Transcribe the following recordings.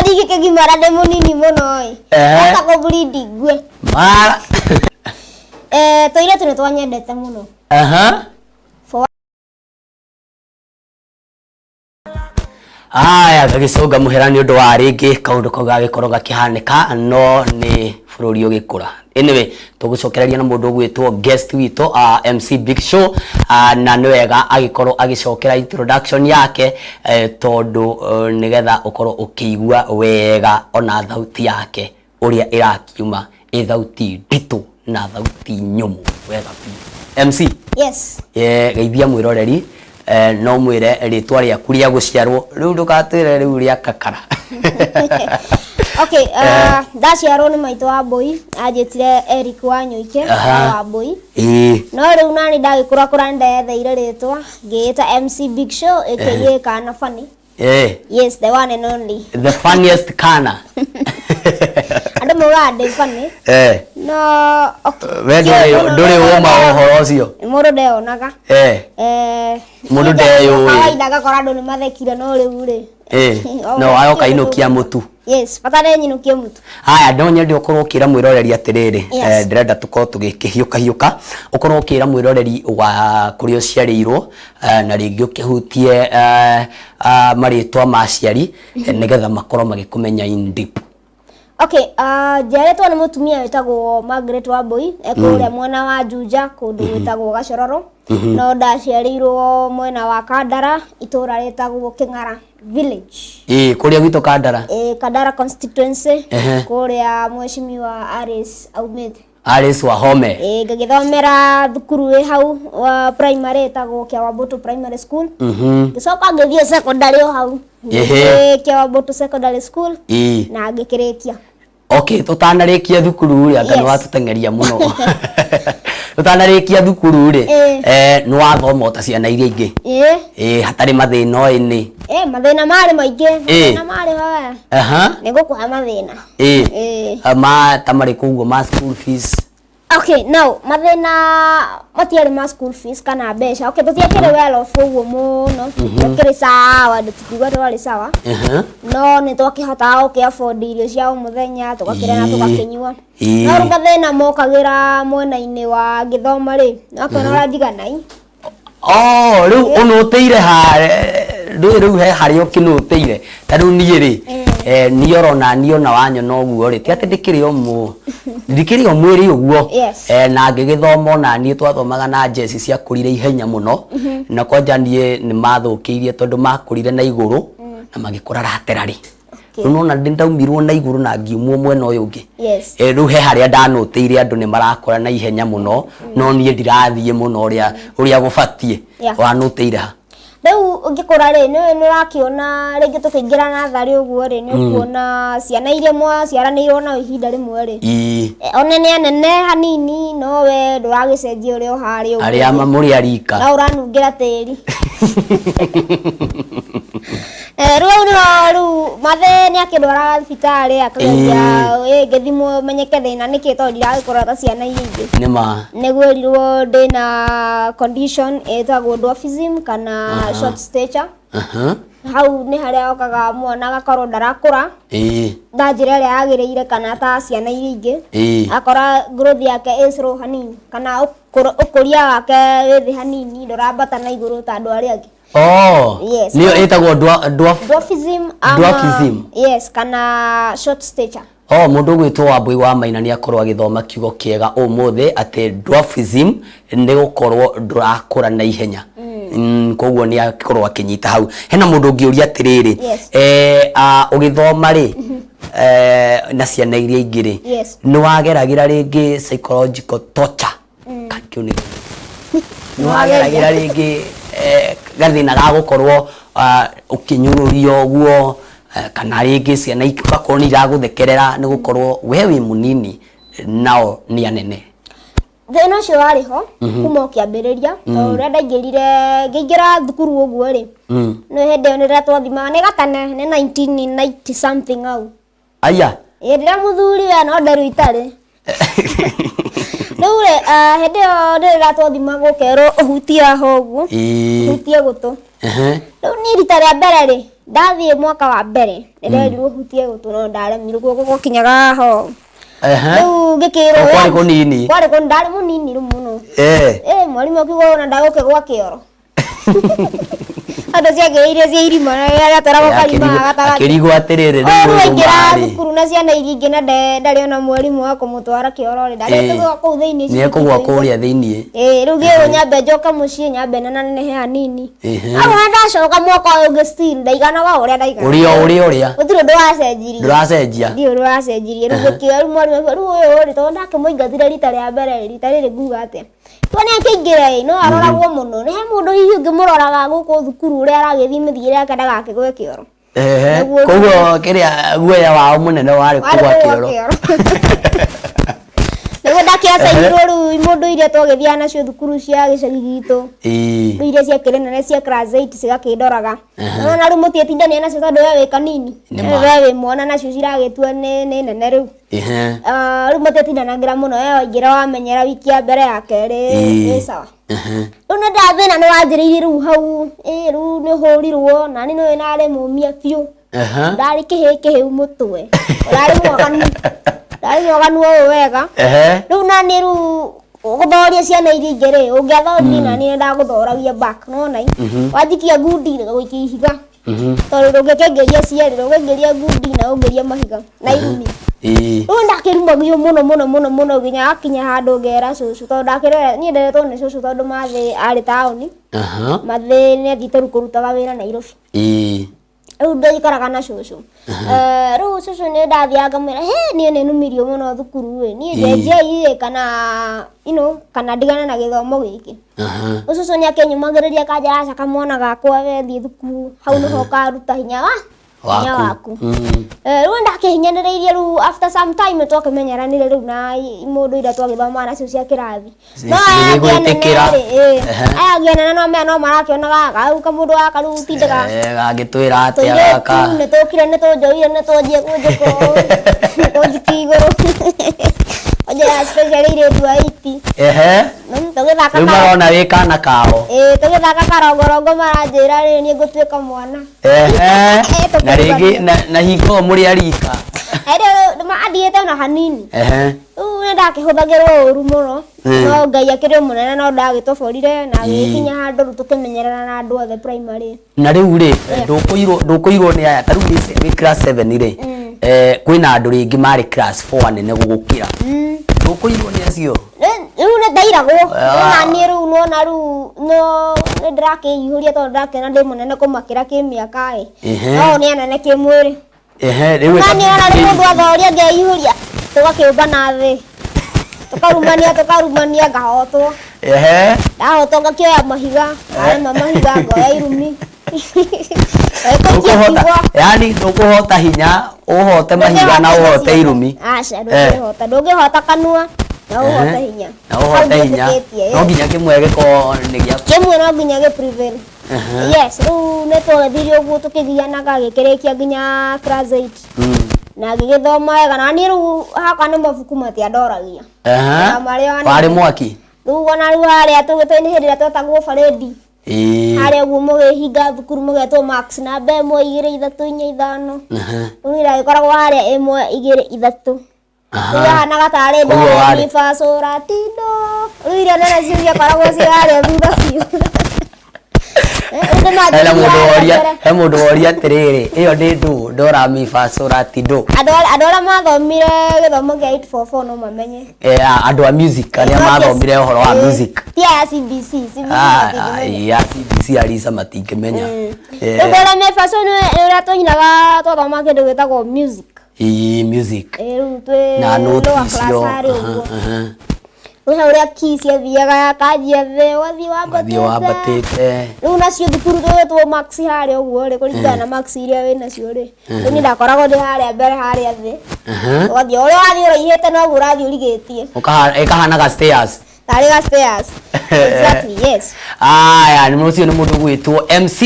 Ndingĩkĩgimara ndĩ mũnini mũno ĩ. Etagwo bleeding ngue. Mara. Eh, tũirĩtu nĩ twanyendete mũno. For Aya ngagĩcũnga mũhera nĩ ũndũ wa rĩngĩ kaũndũ kau gagĩkorwo gakĩhanĩka no nĩ bũrũri ũgĩkũra. Anyway, tũgũcokereria na mũndũ ũgwĩtwo guest witũ MC Big Show na nĩ wega agĩkorwo agĩcokera introduction yake tondũ nĩgetha ũkorwo ũkĩigua wega ona thauti yake ũrĩa ĩrakiuma ĩ thauti nditũ na thauti nyũmũ wega biũ. MC. Yes. Geithia mwĩroreri no mwĩre rĩtwa rĩaku rĩa gũciarwo rĩu ndũgatwĩre rĩu rĩa kakara. Okay, ndaciarwo nĩ maitũ wa Mbũi, anjĩtire Eric wa Nyũike, wa Mbũi. No rĩu nani ndagĩkũra kũra nĩ ndeyetheire rĩtwa, ngĩĩta MC Big Show aka Kana Funny. Yes, the one and only. The funniest kana. Andũ maugaga ndĩ funny. No okay. We ndũrĩ ũma ũhoro ũcio. Mũndũ ndeyonaga. Mũndũ ndeyũĩ. Kawaida agakora andũ nĩ mathekire no rĩu rĩ. No agoka inũkia mũtu. Yes, bata nĩ nyinũkie mũtu. Haya, no nyende ũkorwo ũkĩra mwĩroreri atĩrĩrĩ, ndĩrenda tũkorwo tũgĩkĩhiũka hiũka, ũkorwo ũkĩra mwĩroreri wa kũrĩa ũciarĩirwo na rĩngĩ ũkĩhutie marĩtwa ma aciari nĩgetha makorwo magĩkũmenya in deep. Okay, njiarĩtwo nĩ mũtumia wĩtagwo Margaret Wambui, e kũrĩa mwena wa Juja kũndũ gwĩtagwo Gacororo. No ndaciarĩirwo mwena wa Kandara, itũra rĩtagwo Kĩng'ara village. Ĩĩ, kũrĩa gwitũ Kandara. Ĩĩ, Kandara constituency, kũrĩa mheshimiwa Alice aumĩte. Alice Wahome. Ĩĩ, ngĩgĩthomera thukuru ĩ hau wa primary ĩtagwo Kĩawambũtũ Primary School. Ngĩcoka ngĩthiĩ secondary o hau. Ngĩthiĩ Kĩawambũtũ Secondary School na ngĩkĩrĩkia. Okay, tũtanarĩkia thukuru rĩ, anga nĩ watũteng'eria mũno. Tũtanarĩkia thukuru rĩ, nĩ wathoma o ta ciana iria ingĩ? Ĩĩ. Ĩĩ, hatarĩ mathĩna o ĩnĩ? Ĩĩ, mathĩna marĩ maingĩ. Mathĩna marĩ hoya. Nĩ ngũkũhe mathĩna. Ĩĩ. Ma ta marĩkũ ũguo ma school fees? Okay, now mathĩna matiarĩ ma school fees kana mbeca. Okay, tũtiakĩrĩ well off ũguo mũno. Twakĩrĩ sawa, tũtikiuga twarĩ sawa. No nĩ twakĩhotaga gũkĩ afford irio cia o mũthenya, tũgakĩrĩa na tũgakĩnyua. No rĩu mathĩna mokagĩra mwena-inĩ wa ngĩthoma rĩ, nĩwakĩona ũrĩa njiganai. Oh, rĩu ũnũtĩire ha ndũĩ rĩu he harĩa ũkĩnũtĩire ta rĩu niĩ rĩ niĩ orona niĩ ona wanyona ũguo rĩ ti atĩ ndĩkĩrĩ o mũ ndikĩrĩ o mwĩrĩ ũguo. Na ngĩgĩthoma ona niĩ twathomaga na njeci ciakũrire ihenya mũno na kwanja niĩ nĩ mathũkĩirie tondũ makũrire na igũrũ na magĩkũra laterally. Rĩu nĩwona nĩ ndaumirwo na igũrũ na ngiumwo mwena ũyũ ũngĩ. Rĩu he harĩa ndanũtĩire andũ nĩ marakũra na ihenya mũno no niĩ ndirathiĩ mũno ũrĩa ũrĩa gũbatiĩ. Wanũtĩire ha? Rĩu ũngĩkũra rĩ, nĩ ũrakĩona rĩngĩ tũkĩingĩra natharĩ ũguo rĩ, nĩ ũkuona ciana iria mwaciaranĩirwo nao ihinda rĩmwe rĩ, one nĩ anene hanini no we ndũragĩcenjia ũrĩa ũharĩa ũguo. Arĩa mũrĩ a rika. No ũranungĩra tĩri. Rĩu hau nĩho rĩu mathe nĩ akĩndwaraga thibitarĩ akageria ĩ ngĩthimwo menyeke thĩna nĩkĩ tondũ ndiragĩkũra ta ciana iria ingĩ. Nĩ ma. Nĩ gwĩrirwo ndĩna condition ĩtagwo dwarfism kana short stature. Hau nĩ harĩa okaga mwana agakorwo ndarakũra na njĩra ĩrĩa yagĩrĩire kana ta ciana iria ingĩ. Akora growth yake ĩ slow hanini kana ũkũria wake wĩ thĩ hanini ndũrambata na igũrũ ta andũ arĩa angĩ. Oh, Yes. nĩyo ĩtagwo dwarf Dwarfism ama Dwarfism. Yes, kana short stature. Oh, mũndũ ũgwĩtwo Wambũi wa Maina nĩ akorwo agĩthoma kiugo kĩega ũmũthĩ atĩ dwarfism nĩ gũkorwo ndũrakũra na ihenya. Koguo nĩ akorwo akĩnyita hau. Hena mũndũ ũngĩũria atĩrĩrĩ, ũgĩthoma rĩ, na ciana iria ingĩ rĩ, nĩ wageragĩra rĩngĩ psychological torture? Kĩu nĩ nĩ wageragĩra rĩngĩ gathĩna ga gũkorwo ũkĩnyũrũrio ũguo kana rĩngĩ ciana igakorwo nĩ iragũthekerera nĩ gũkorwo we wĩ mũnini nao nĩ anene. Thĩna ũcio warĩ ho kuma o kĩambĩrĩria tondũ rĩrĩa ndaingĩrire ngĩingĩra thukuru ũguo rĩ, nĩ hĩndĩ ĩyo nĩ rĩrĩa twathimaga nĩ gatene nĩ 1990 something hau. Aya. Ĩ ndĩra mũthuri we no nderu itarĩ. Rĩu rĩ, hĩndĩ ĩyo rĩrĩa twathimagwo ũkerwo ũhutie haha ũguo, ũhutie gũtũ. Rĩu niĩ rita rĩa mbere rĩ, Ndathiĩ mwaka wa mbere nĩnderirwo hutie gũtũ no ndaremirwo, guoko gwakinyaga ho. Rĩu ngĩkĩrwo O kwarĩ kũnini? Kwarĩ kũnini, ndarĩ mũnini rĩu mũno. Mwarimũ akiuga ona ndagũkĩgwa kĩoro. Andũ ciangĩrĩirie cia irima na agatwaragwo karima gatagatĩ. Akĩrigwo atĩrĩrĩ, Ũyũ rĩu ũyũ aingĩra marĩ. thukuru na ciana iria ingĩ na ndarĩ ona mwarimũ wa kũmũtwara kĩoro rĩ, ndarĩ kũgwa kũu thĩinĩ. Nĩ ekũgwa kũrĩa thĩinĩ. Ĩĩ, rĩu ngĩrwo nyambe njoke mũciĩ nyambe na nenehe hanini. Hau na ndacoka mwaka ũyũ ũngĩ still ndaiganaga o ũrĩa ndaiganaga. Ũrĩa ũrĩa ũrĩa. Gũtirĩ ũndũ wacenjirie. Ndũracenjia. Ndirĩ ũndũ wacenjirie. Rĩu ngĩkĩoya rĩu mwarimũ akiuga rĩu ũyũ rĩ, tondũ ndakĩmũingatire rita rĩa mbere rĩ, rita rĩrĩ nguga atĩa? Tuone akĩingĩra ĩ, no aroragwo mũno. Nĩ he mũndũ hihi ũngĩmũroraga gũkũ thukuru ũrĩa aragĩthiĩ mĩthiĩre yake ndagakĩgwe kĩoro. Ehe. Koguo kĩrĩa guoya wao mũnene warĩ Warĩ kũgwa kũgwa kĩoro. kĩoro. Nĩguo ndakĩacainirwo rĩu mũndũ iria twagĩthiaga nacio thukuru cia gĩcagi gitũ. Rĩu iria ciakĩrĩ nene cia class 8 cigakĩndoraga. Nona rĩu mũtiĩtindania nacio tondũ we wĩ kanini. Nĩ ma. We wĩ mwana nacio ciragĩtua nĩ nene rĩu. Ah, rĩu matiatindanagĩra mũno we waingĩra wamenyera wiki ya mbere ya kerĩ wĩ sawa. Rĩu nĩ ndathĩna nĩ wanjĩrĩirie rĩu hau ĩ rĩu nĩ hũrirwo na niĩ nĩũĩ narĩ mũmia biũ. Ndarĩ kĩhĩ kĩhĩu mũtwe, ndarĩ mwaganu, ndarĩ mwaganu ũũ wega. Rĩu naniĩ rĩu gũthoria ciana iria ingĩ rĩ, ũngĩathoririe naniĩ nĩ ndagũthoragia back nĩwona ĩ. Wanjikia ngundi ngagũikia ihiga. Tondũ ndũngĩkĩngĩria cierĩ, ndũngĩngĩria ngundi na ũngĩrie mahiga na irumi. Rĩu ndakĩrumagio mũno mũno mũno mũno nginya gakinya handũ ngera cũcũ tondũ ndakĩrera niĩ nderetwo nĩ cũcũ tondũ mathĩ arĩ taũni. Mathĩ nĩ athiĩte rĩu kũrutaga wĩra Nairobi. Rĩu ndaikaraga na cũcũ. Rĩu cũcũ nĩ ndathiaga ngamwĩra he niĩ nĩ numirio mũno thukuru ĩ, niĩ njenjiai ĩ kana you know, kana ndigane na gĩthomo gĩkĩ. Rĩu cũcũ nĩ akĩnyũmagĩrĩria akanjĩra aca kamwana gakwa we thiĩ thukuru hau nĩho ũkaruta hinya wa hinya waku. Rĩu ndakĩhinyanĩrĩirie rĩu after some time twakĩmenyeranire rĩu na mũndũ iria twagĩthomaga nacio cia kĩrathi. No aya angĩ anene Cigĩgwĩtĩkĩra. rĩ, ĩ, aya angĩ anene no mea no marakĩonaga kau kamũndũ gaka rĩu tindaga Gangĩtwĩra atĩa tũirĩtu gaka. nĩ tũkire nĩ tũnjoire nĩ twanjia kũnjĩka ũũ nĩ tũnjikia igũrũ onjera especially airĩtu a iti. Tũgĩthaka Rĩu marona wĩ kana kao. Ĩĩ, tũgĩthaka karongorongo maranjĩra rĩ niĩ ngũtuĩka mwana. Na rĩngĩ na hingo ĩyo mũrĩ a rika. Andigĩte ona hanini. Rĩu nĩ ndakĩhũthagĩrwo ũru mũno. No Ngai akĩrĩ o mũnene no ndagĩtoborire na agĩgĩkinya handũ rĩu tũkĩmenyerana na andũ othe primary. Na rĩu rĩ, ndũkũirwo ndũkũirwo nĩ aya ta rĩu wĩ class 7 rĩ, kwĩna andũ rĩngĩ marĩ class 4 anene gũgũkĩra. Ndũkũirwo nĩ acio? Rĩu nĩ ndairagwo. Na niĩ rĩu nona rĩu no nĩ ndĩrakĩihũria tondũ ndakĩona ndĩ mũnene kũmakĩra kĩmĩaka ĩ. No nĩ anene kĩmwĩrĩ. Ehe, rĩu Na niĩ ona rĩ mũndũ athoria ngeihũria tũgakĩũmbana thĩ. Tũkarumania tũkarumania ngahotwo. Ndahotwo ngakĩoya mahiga, ndarema mahiga ngoya irumi. Ndũkũhota, yani ndũkũhota hinya, ũhote mahiga na ũhote irumi. Aca, ndũngĩhota. Ndũngĩhota kanua na ũhote hinya. Na ũhote hinya. No nginya kĩmwe gĩkorwo nĩ gĩa Kĩmwe no nginya gĩ prevail. Yes, rĩu nĩ twagĩthire ũguo tũkĩgianaga gĩkĩrĩkia nginya class 8. Na ngĩgĩthoma wega na niĩ rĩu hakwa nĩ mabuku matiandoragia. Na marĩa Warĩ mwaki? Rĩu ona rĩu harĩa tũgĩtwo nĩ hĩndĩ ĩrĩa twetagwo barĩndi. Harĩa ũguo mũgĩhinga thukuru mũgetwo marks namba ĩmwe igĩrĩ ithatũ inya ithano. Rĩu niĩ ndagĩkoragwo harĩa ĩmwe igĩrĩ ithatũ. Rĩu yahanaga tarĩ Koguo do warĩ- mi fa sol la ti do. Rĩu iria nene cio ciakoragwo ciĩ harĩa thutha biũ. Rĩu Hena nĩmanjĩrĩirie mũndũ harĩa woria, mbere. he mũndũ woria atĩrĩrĩ, ĩyo nĩ ndũ, do ra mi fa sol la ti do. Andũ arĩa mathomire gĩthomo kĩa 844 no mamenye. Andũ a music arĩa mathomire ũhoro wa music. Ti aya CBC, CBC matingĩmenya. Ya CBC Arisa matingĩmenya. Rĩu do ra mi fa sol nĩ ũrĩa twainaga twathoma kĩndũ gĩtagwo music. Ĩĩ, music. Ĩĩ, rĩu twĩ Na note lower class icio. harĩa ũguo. Rĩu he ũrĩa key ciathiaga yakanjia thĩ ũgathiĩ Ũgathiĩ wambatĩte. wambatĩte. Rĩu nacio thukuru tũgĩtwo marks harĩa ũguo rĩ, kũringana na marks iria wĩ nacio rĩ, rĩu niĩ ndakoragwo ndĩ harĩa mbere harĩa thĩ. Ũgathiĩ ũrĩa ũrathiĩ ũraihĩte noguo ũrathiĩ ũrigĩtie. Ĩkahanaga stairs. Tarĩ ga stairs. Exactly, yes. Aya, nĩ ũcio nĩ mũndũ gwĩtwo MC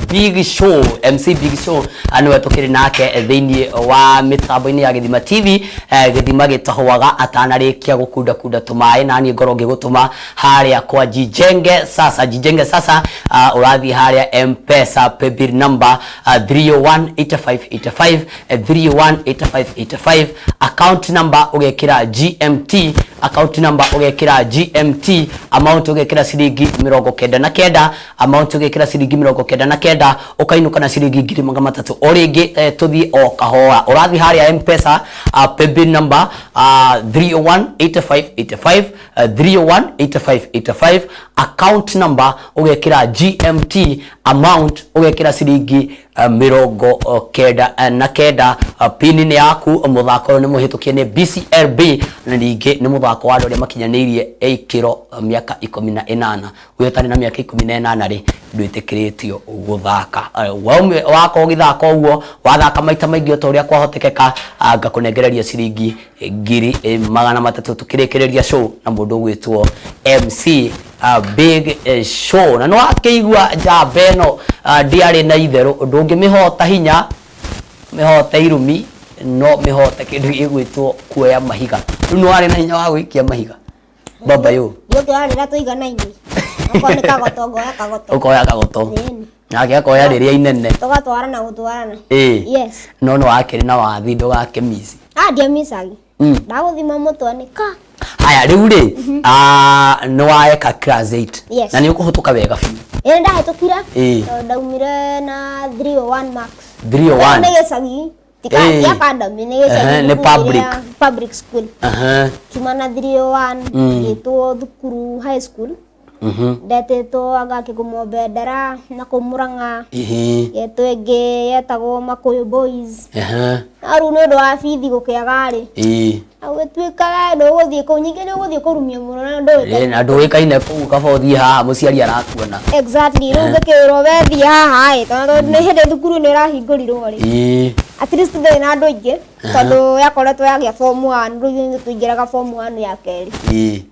Big Show. MC Big Show nĩwe tũkĩrĩ nake thĩinĩ wa mĩtambo-inĩ ya Gĩthima TV, gĩthima gĩtahũaga atanarĩkia gũkundakunda tũmaĩ, na niĩ ngorwo ngĩgũtũma harĩa kwa Jijenge Sasa. Jijenge Sasa, ũrathiĩ harĩa M-Pesa paybill number 3018585, 318585, account number ũgekĩra GMT, account number ũgekĩra GMT, amount ũgekĩra ciringi 99, amount ũgekĩra ciringi 99, ũkainũka na ciringi 300,000. O rĩngĩ, tũthiĩ o kahora. Ũrathiĩ harĩa M-Pesa, paybill number 3018585, 3018585, account number ũgekĩra GMT, amount ũgekĩra ciringi 99. Pin nĩ yaku. Mũthako ũyũ nĩ mũhĩtũkie nĩ BCLB, na ningĩ nĩ mũthako wa andũ arĩa makinyanĩirie ikĩro mĩaka 18. Ũyũ ũtarĩ na mĩaka 18 rĩ, ndwĩtĩkĩrĩtio gũthaka. Wakorwo ũgĩthaka ũguo, wathaka maita maingĩ o ta ũrĩa kwahotekeka, ngakũnengereria ciringi 300,000. Tũkĩrĩkĩrĩria show na mũndũ ũgwĩtwo MC Big Show, na nĩ wakĩigua njamba ĩno, ndĩarĩ na itherũ. Ndũngĩmĩhota hinya, mĩhote irumi, no mĩhote kĩndũ gĩgwĩtwo kuoya mahiga. Rĩu nĩ warĩ na hinya wa gũikia mahiga, baba yo? Ndiũkĩra rĩrĩa tũiganaine. Okorwo nĩ kagoto, ngoya kagoto. Ũkoya kagoto. Ĩni. Nake akoya rĩrĩa inene. Tũgatwarana gũtwarana. Ĩĩ. Yes. No nĩ wakĩrĩ na wathi ndũgakĩmici? Ah, ndiamicagi. Ndagũthima mũtwe nĩ ka. Haya, rĩu rĩ, nĩ waeka class 8? Yes. Na nĩ ũkũhĩtũka wega biũ? Ĩĩ, ndahĩtũkire. Ĩĩ. Tondũ ndaumire na 301 marks. 301. Nĩ gĩcagi. Ti Ĩĩ. ti academy, nĩ gĩcagi. Ehe, nĩ thukuru public. ĩrĩa- Public school. Kiuma na 301, ngĩtwo thukuru high school. Ndetĩtwo anga Kĩgumo Bendera na kũu Mũrang'a. Getwo ĩngĩ yetagwo Makũyũ Boys. No rĩu nĩ ũndũ wa bithi gũkĩaga rĩ, na gũgĩtuĩkaga ndũgũthiĩ kũu, ningĩ nĩ ũgũthiĩ kũrumio mũno na ndũĩkaine. Ĩĩ, na ndũĩkaine kũu, kaba ũthiĩ haha mũciari arakuona. Exactly, rĩu ngĩkĩrwo wethiĩ haha ĩ, tondũ nĩ hĩndĩ thukuru nĩ ĩrahingũrirwo rĩ. At least ndĩrĩ na andũ aingĩ, tondũ yakoretwo yagĩa form 1, rĩu ithuĩ tũingĩraga form 1 ya kerĩ.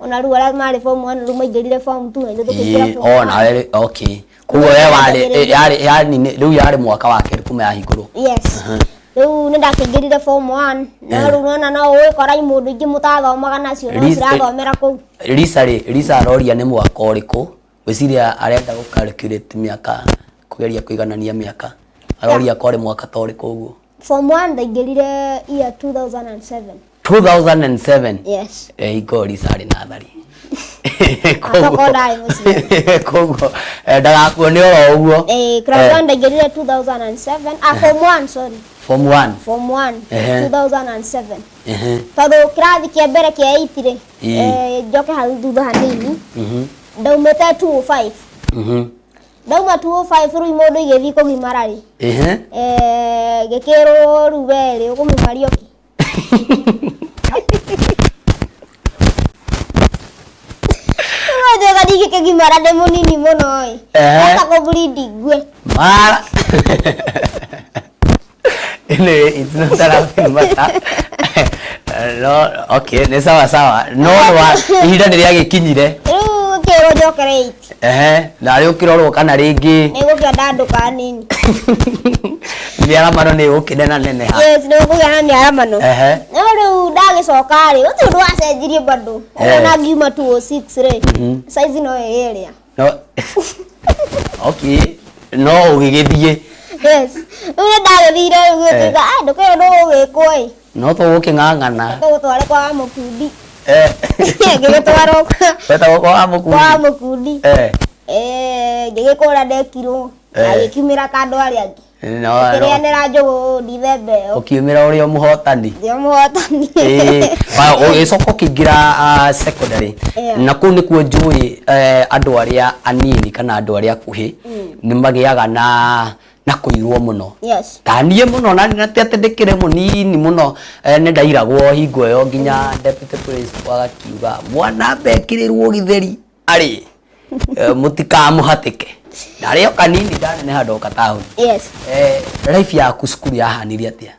Ona rĩu arĩa marĩ form 1 rĩu maingĩrire form 2 na ithuĩ tũkĩingĩra form O 1. nawe rĩ, okay. Koguo we warĩ yarĩ yani rĩu yarĩ mwaka wa kerĩ kuma yahingũrwo. Yes. Rĩu nĩ ndakĩingĩrire form 1, no rĩu nona no ũgĩkora imũndũ ingĩ mũtathomaga nacio no cirathomera kũu. Lisa rĩ, Lisa aroria nĩ mwaka ũrĩkũ? Ngwĩciria arenda gũ calculate mĩaka, kũgeria kũiganania mĩaka. Aroria kwarĩ mwaka ta ũrĩkũ ũguo. Form 1 ndaingĩrire year 2007. 2007? Yes. Hingo Lisa arĩ nathari. Tokorwo ndarĩ mũciari. Koguo ndagakuone oro ũguo. Class 1 ndaingĩrire 2007. Ah, form 1, sorry. Form 1. Form 1 2007. Tondũ kĩrathi kĩa mbere kĩa 8 rĩ, njoke hau thutha hanini. Ndaumĩte 205. Ndauma 205, rĩu mũndũ igĩthiĩ kũgimara rĩ. Ngĩkĩrwo rĩu we rĩ ũkũgimario kĩ? Njega ndingĩkĩgimara ndĩ mũnini mũno ĩ. Hota kũbleed ngue. Mara. Anyway, it's not a laughing matter. No, okay, nĩ sawa sawa. No nĩ ihinda nĩ rĩagĩkinyire. Rĩu ngĩkĩrwo njokere 8. Na rĩ ũkĩrorwo kana rĩngĩ Nĩ gũkĩandandũka hanini. Mĩaramano nĩ ĩgũkĩnena neneha. Yes, nĩ gũkũgĩa na mĩaramano. No rĩu ndagĩcoka rĩ, gũtirĩ ũndũ wacenjirie bado. Ona ngiuma 206 rĩ, size no ĩrĩa. No. Okay. No ũgĩgĩthiĩ. Yes. Rĩu nĩ ndagĩthire, rĩu gũtuĩka, ah, ndũkĩũĩ ũndũ ũgwĩkwo ĩ. No tũgũkĩng'ang'ana. Tũgũtware kwa Mũkundi. Ngĩgĩtwarwo Wetagwo kwa wa Mũkundi? Kwa Mũkundi. Ngĩgĩkũra ndekirwo. Agĩkiumĩra ta andũ arĩa angĩ. No, no. Ngĩrĩanĩra njũgũ ndithemba ĩyo. Ũkiumĩra ũrĩ o mũhotani. Ndĩ o mũhotani. Ũgĩcoka ũkĩingĩra secondary. Na kũu nĩkuo njũĩ andũ arĩa anini kana andũ arĩa akuhĩ nĩ magĩaga na kũirwo mũno. Ta niĩ mũno, na ti atĩ ndĩkĩrĩ mũnini mũno, nĩ ndairagwo hingo ĩyo nginya deputy principal agakiuga mwana ambe ekĩrĩrwo gĩtheri arĩ mũtikamũhatĩke. Ndarĩ o kanini ndaneneha ndoka taũni. Life yaku cukuru yahanire atĩa?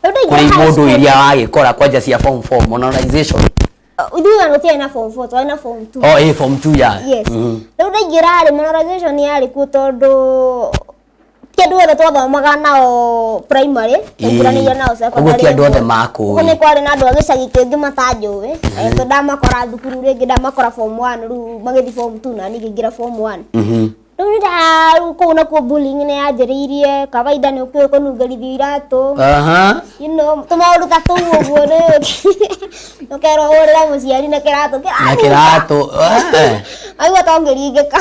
Rĩu ndaingĩra Kũrĩ high mũndũ school. iria wagĩkora kwanja cia form 4 monetization. Ithuĩ ona tũtiarĩ na form 4, twarĩ na form 2. Oh, form 2 ya. Yes. Rĩu ndaingĩra rĩ, moralization yarĩ kuo tondũ ti andũ othe twathomaga nao primary, twaingĩranĩire nao Koguo secondary. ti andũ othe makũĩ. Koguo nĩ kwarĩ na andũ a gĩcagi kĩngĩ matanjũĩ. Tondũ ndamakora thukuru rĩngĩ ndamakora form 1, rĩu magĩthiĩ form 2 na niĩ ngĩingĩra form 1. Rĩu nĩ rĩu kũu nakuo bullying nĩ yanjĩrĩirie, kawaida nĩ ũkĩũĩ kũnungerithio iratũ. Tũmaũndũ ta tũu ũguo nĩ ũkerwo ũrĩre mũciari na kĩratũ Na kĩratũ. Aigua ta ũngĩringĩka.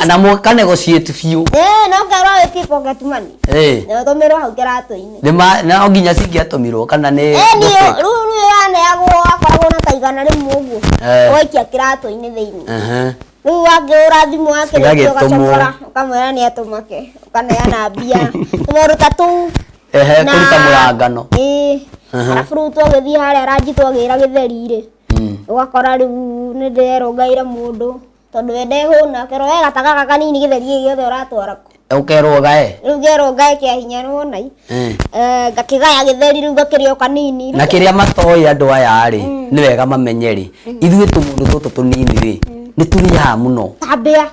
Na mũka negotiate biũ. Eh, no ũkerwo wĩtie pocket money. Na ũtũmĩrwo hau kĩratũ-inĩ. Nĩ ma no nginya cingĩatũmirwo kana nĩ Eh, niĩ rĩu rĩu yaneagwo wakoragwo na ta 100 ũguo. Ũgaikia kĩratũ-inĩ thĩinĩ. Rĩu wangĩhũra thimũ wakĩrĩkia Cigagĩtũmwo. ũgacokora ũkamwĩra nĩ atũmake ũkaneana mbia tũmaũndũ ta tũu. Ehe, kũruta mũrangano. Ĩĩ. Arabu rĩu twagĩthiĩ harĩa ranji twagĩra gĩtheri rĩ, ũgakora rĩu nĩ ndĩrerwo ngaĩre mũndũ tondũ we ndehũna, akerwo we gata gaka kanini gĩtheri gĩkĩ gĩothe ũratwara kũ? Ũkerwo ũgae? Rĩu ngerwo ngae kĩa hinya nĩwona i. Ngakĩgaya gĩtheri rĩu ngakĩrĩa o kanini. Na kĩrĩa matoĩ andũ aya rĩ, nĩ wega mamenye rĩ, ithuĩ tũmũndũ tũtũ tũnini rĩ, nĩ tũrĩaga mũno. Ta mbĩa.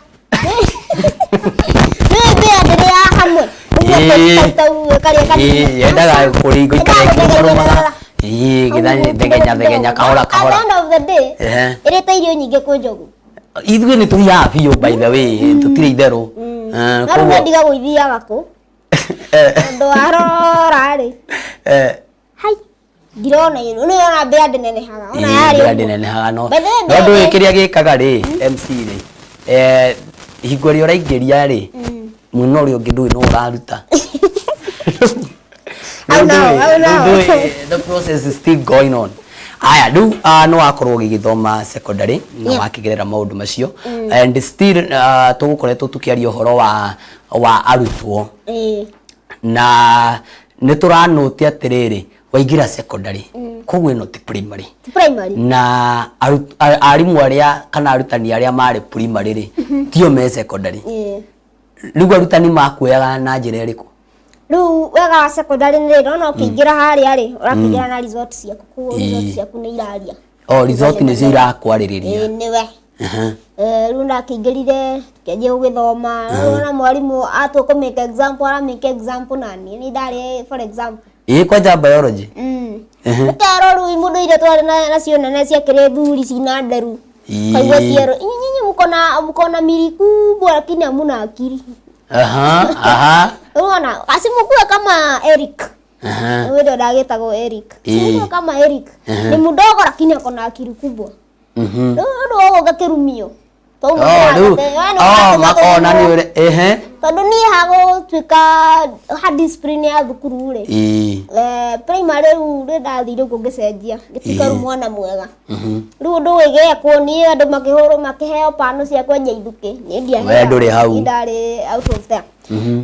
Nĩ mbĩa ndĩrĩaga hamwe. Ũguo tau ĩkarĩa kanini. Ĩĩ, yendaga kũrĩa gũikara ĩkĩrũmarũmaga. Ĩĩ, gĩthanya thegenya thegenya kahora kahora. At the end of the day, ĩrĩte irio nyingĩ kwĩ njogu. Ithuĩ nĩ tũrĩaga biũ by the way, tũtirĩ itherũ. No rĩu nĩ ndigagwo ithiaga kũ. Tondũ warora rĩ. Hai, ndirona ĩno. Nĩ ũrona mbĩa ndĩnenehaga. Ona yarĩ Mbĩa ũguo. ndĩnenehaga no. By the way, No ndũĩ mbĩa- kĩrĩa gĩkaga rĩ, MC rĩ, hingo ĩrĩa ũraingĩria rĩ, mwena ũrĩa ũngĩ ndũĩ no ũraruta. Au nao, au nao. Ndũĩ, the process is still going on. Aya, rĩu nĩ wakorwo ũgĩgĩthoma secondary na wakĩgerera maũndũ macio and still tũgũkoretwo tũkĩaria ũhoro wa arutwo. Na nĩ tũranũte atĩrĩrĩ, waingĩra secondary, koguo ĩno ti primary. Ti primary. Na arimũ arĩa kana arutani arĩa marĩ primary rĩ, tio me secondary. Rĩu arutani makuoyaga na njĩra ĩrĩkũ? Rĩu wega wa secondary nĩ rĩrĩ, nona ũkĩingĩra harĩa rĩ, ũrakĩingĩra na result ciaku, koguo result ciaku nĩ iraria. Oh, result nĩcio irakwarĩrĩria. Ĩĩ, nĩwe. Rĩu ndakĩingĩrire ngĩanjia gũgĩthoma, rĩu ona mwarimũ atua kũ make example, ara make example naniĩ, niĩ ndarĩ for example. Ĩĩ, kwanja biology. Ũkerwo rĩu mũndũ iria twarĩ nacio nene ciakĩrĩ thuri cina nderu. Kaigua cierũ, nyinyi mko na mili kubwa lakini hamuna akili. Unaona, asimukue kama Eric. Wewe ndio ndagĩtagwo Eric. Simukue kama Eric. Ni mdogo lakini ako na akili kubwa. Rĩu ũndũ wa ũguo ngakĩrumio. Tondũ Oh, rĩu, we nĩ oh, ũratũma makona nĩ tũrumwo. ũrĩa, ehe. Tondũ niĩ hagũtuĩka ha discipline ya thukuru rĩ. Primary rĩu rĩ ndathire ũguo ngĩcenjia, ngĩtuĩka rĩu mwana mwega. Rĩu ũndũ ũgĩgekwo niĩ andũ makĩhũrwo makĩheo pano cia kwenja ithukĩ, niĩ ndiaheo. We ndũrĩ hau. Niĩ ndarĩ out of there.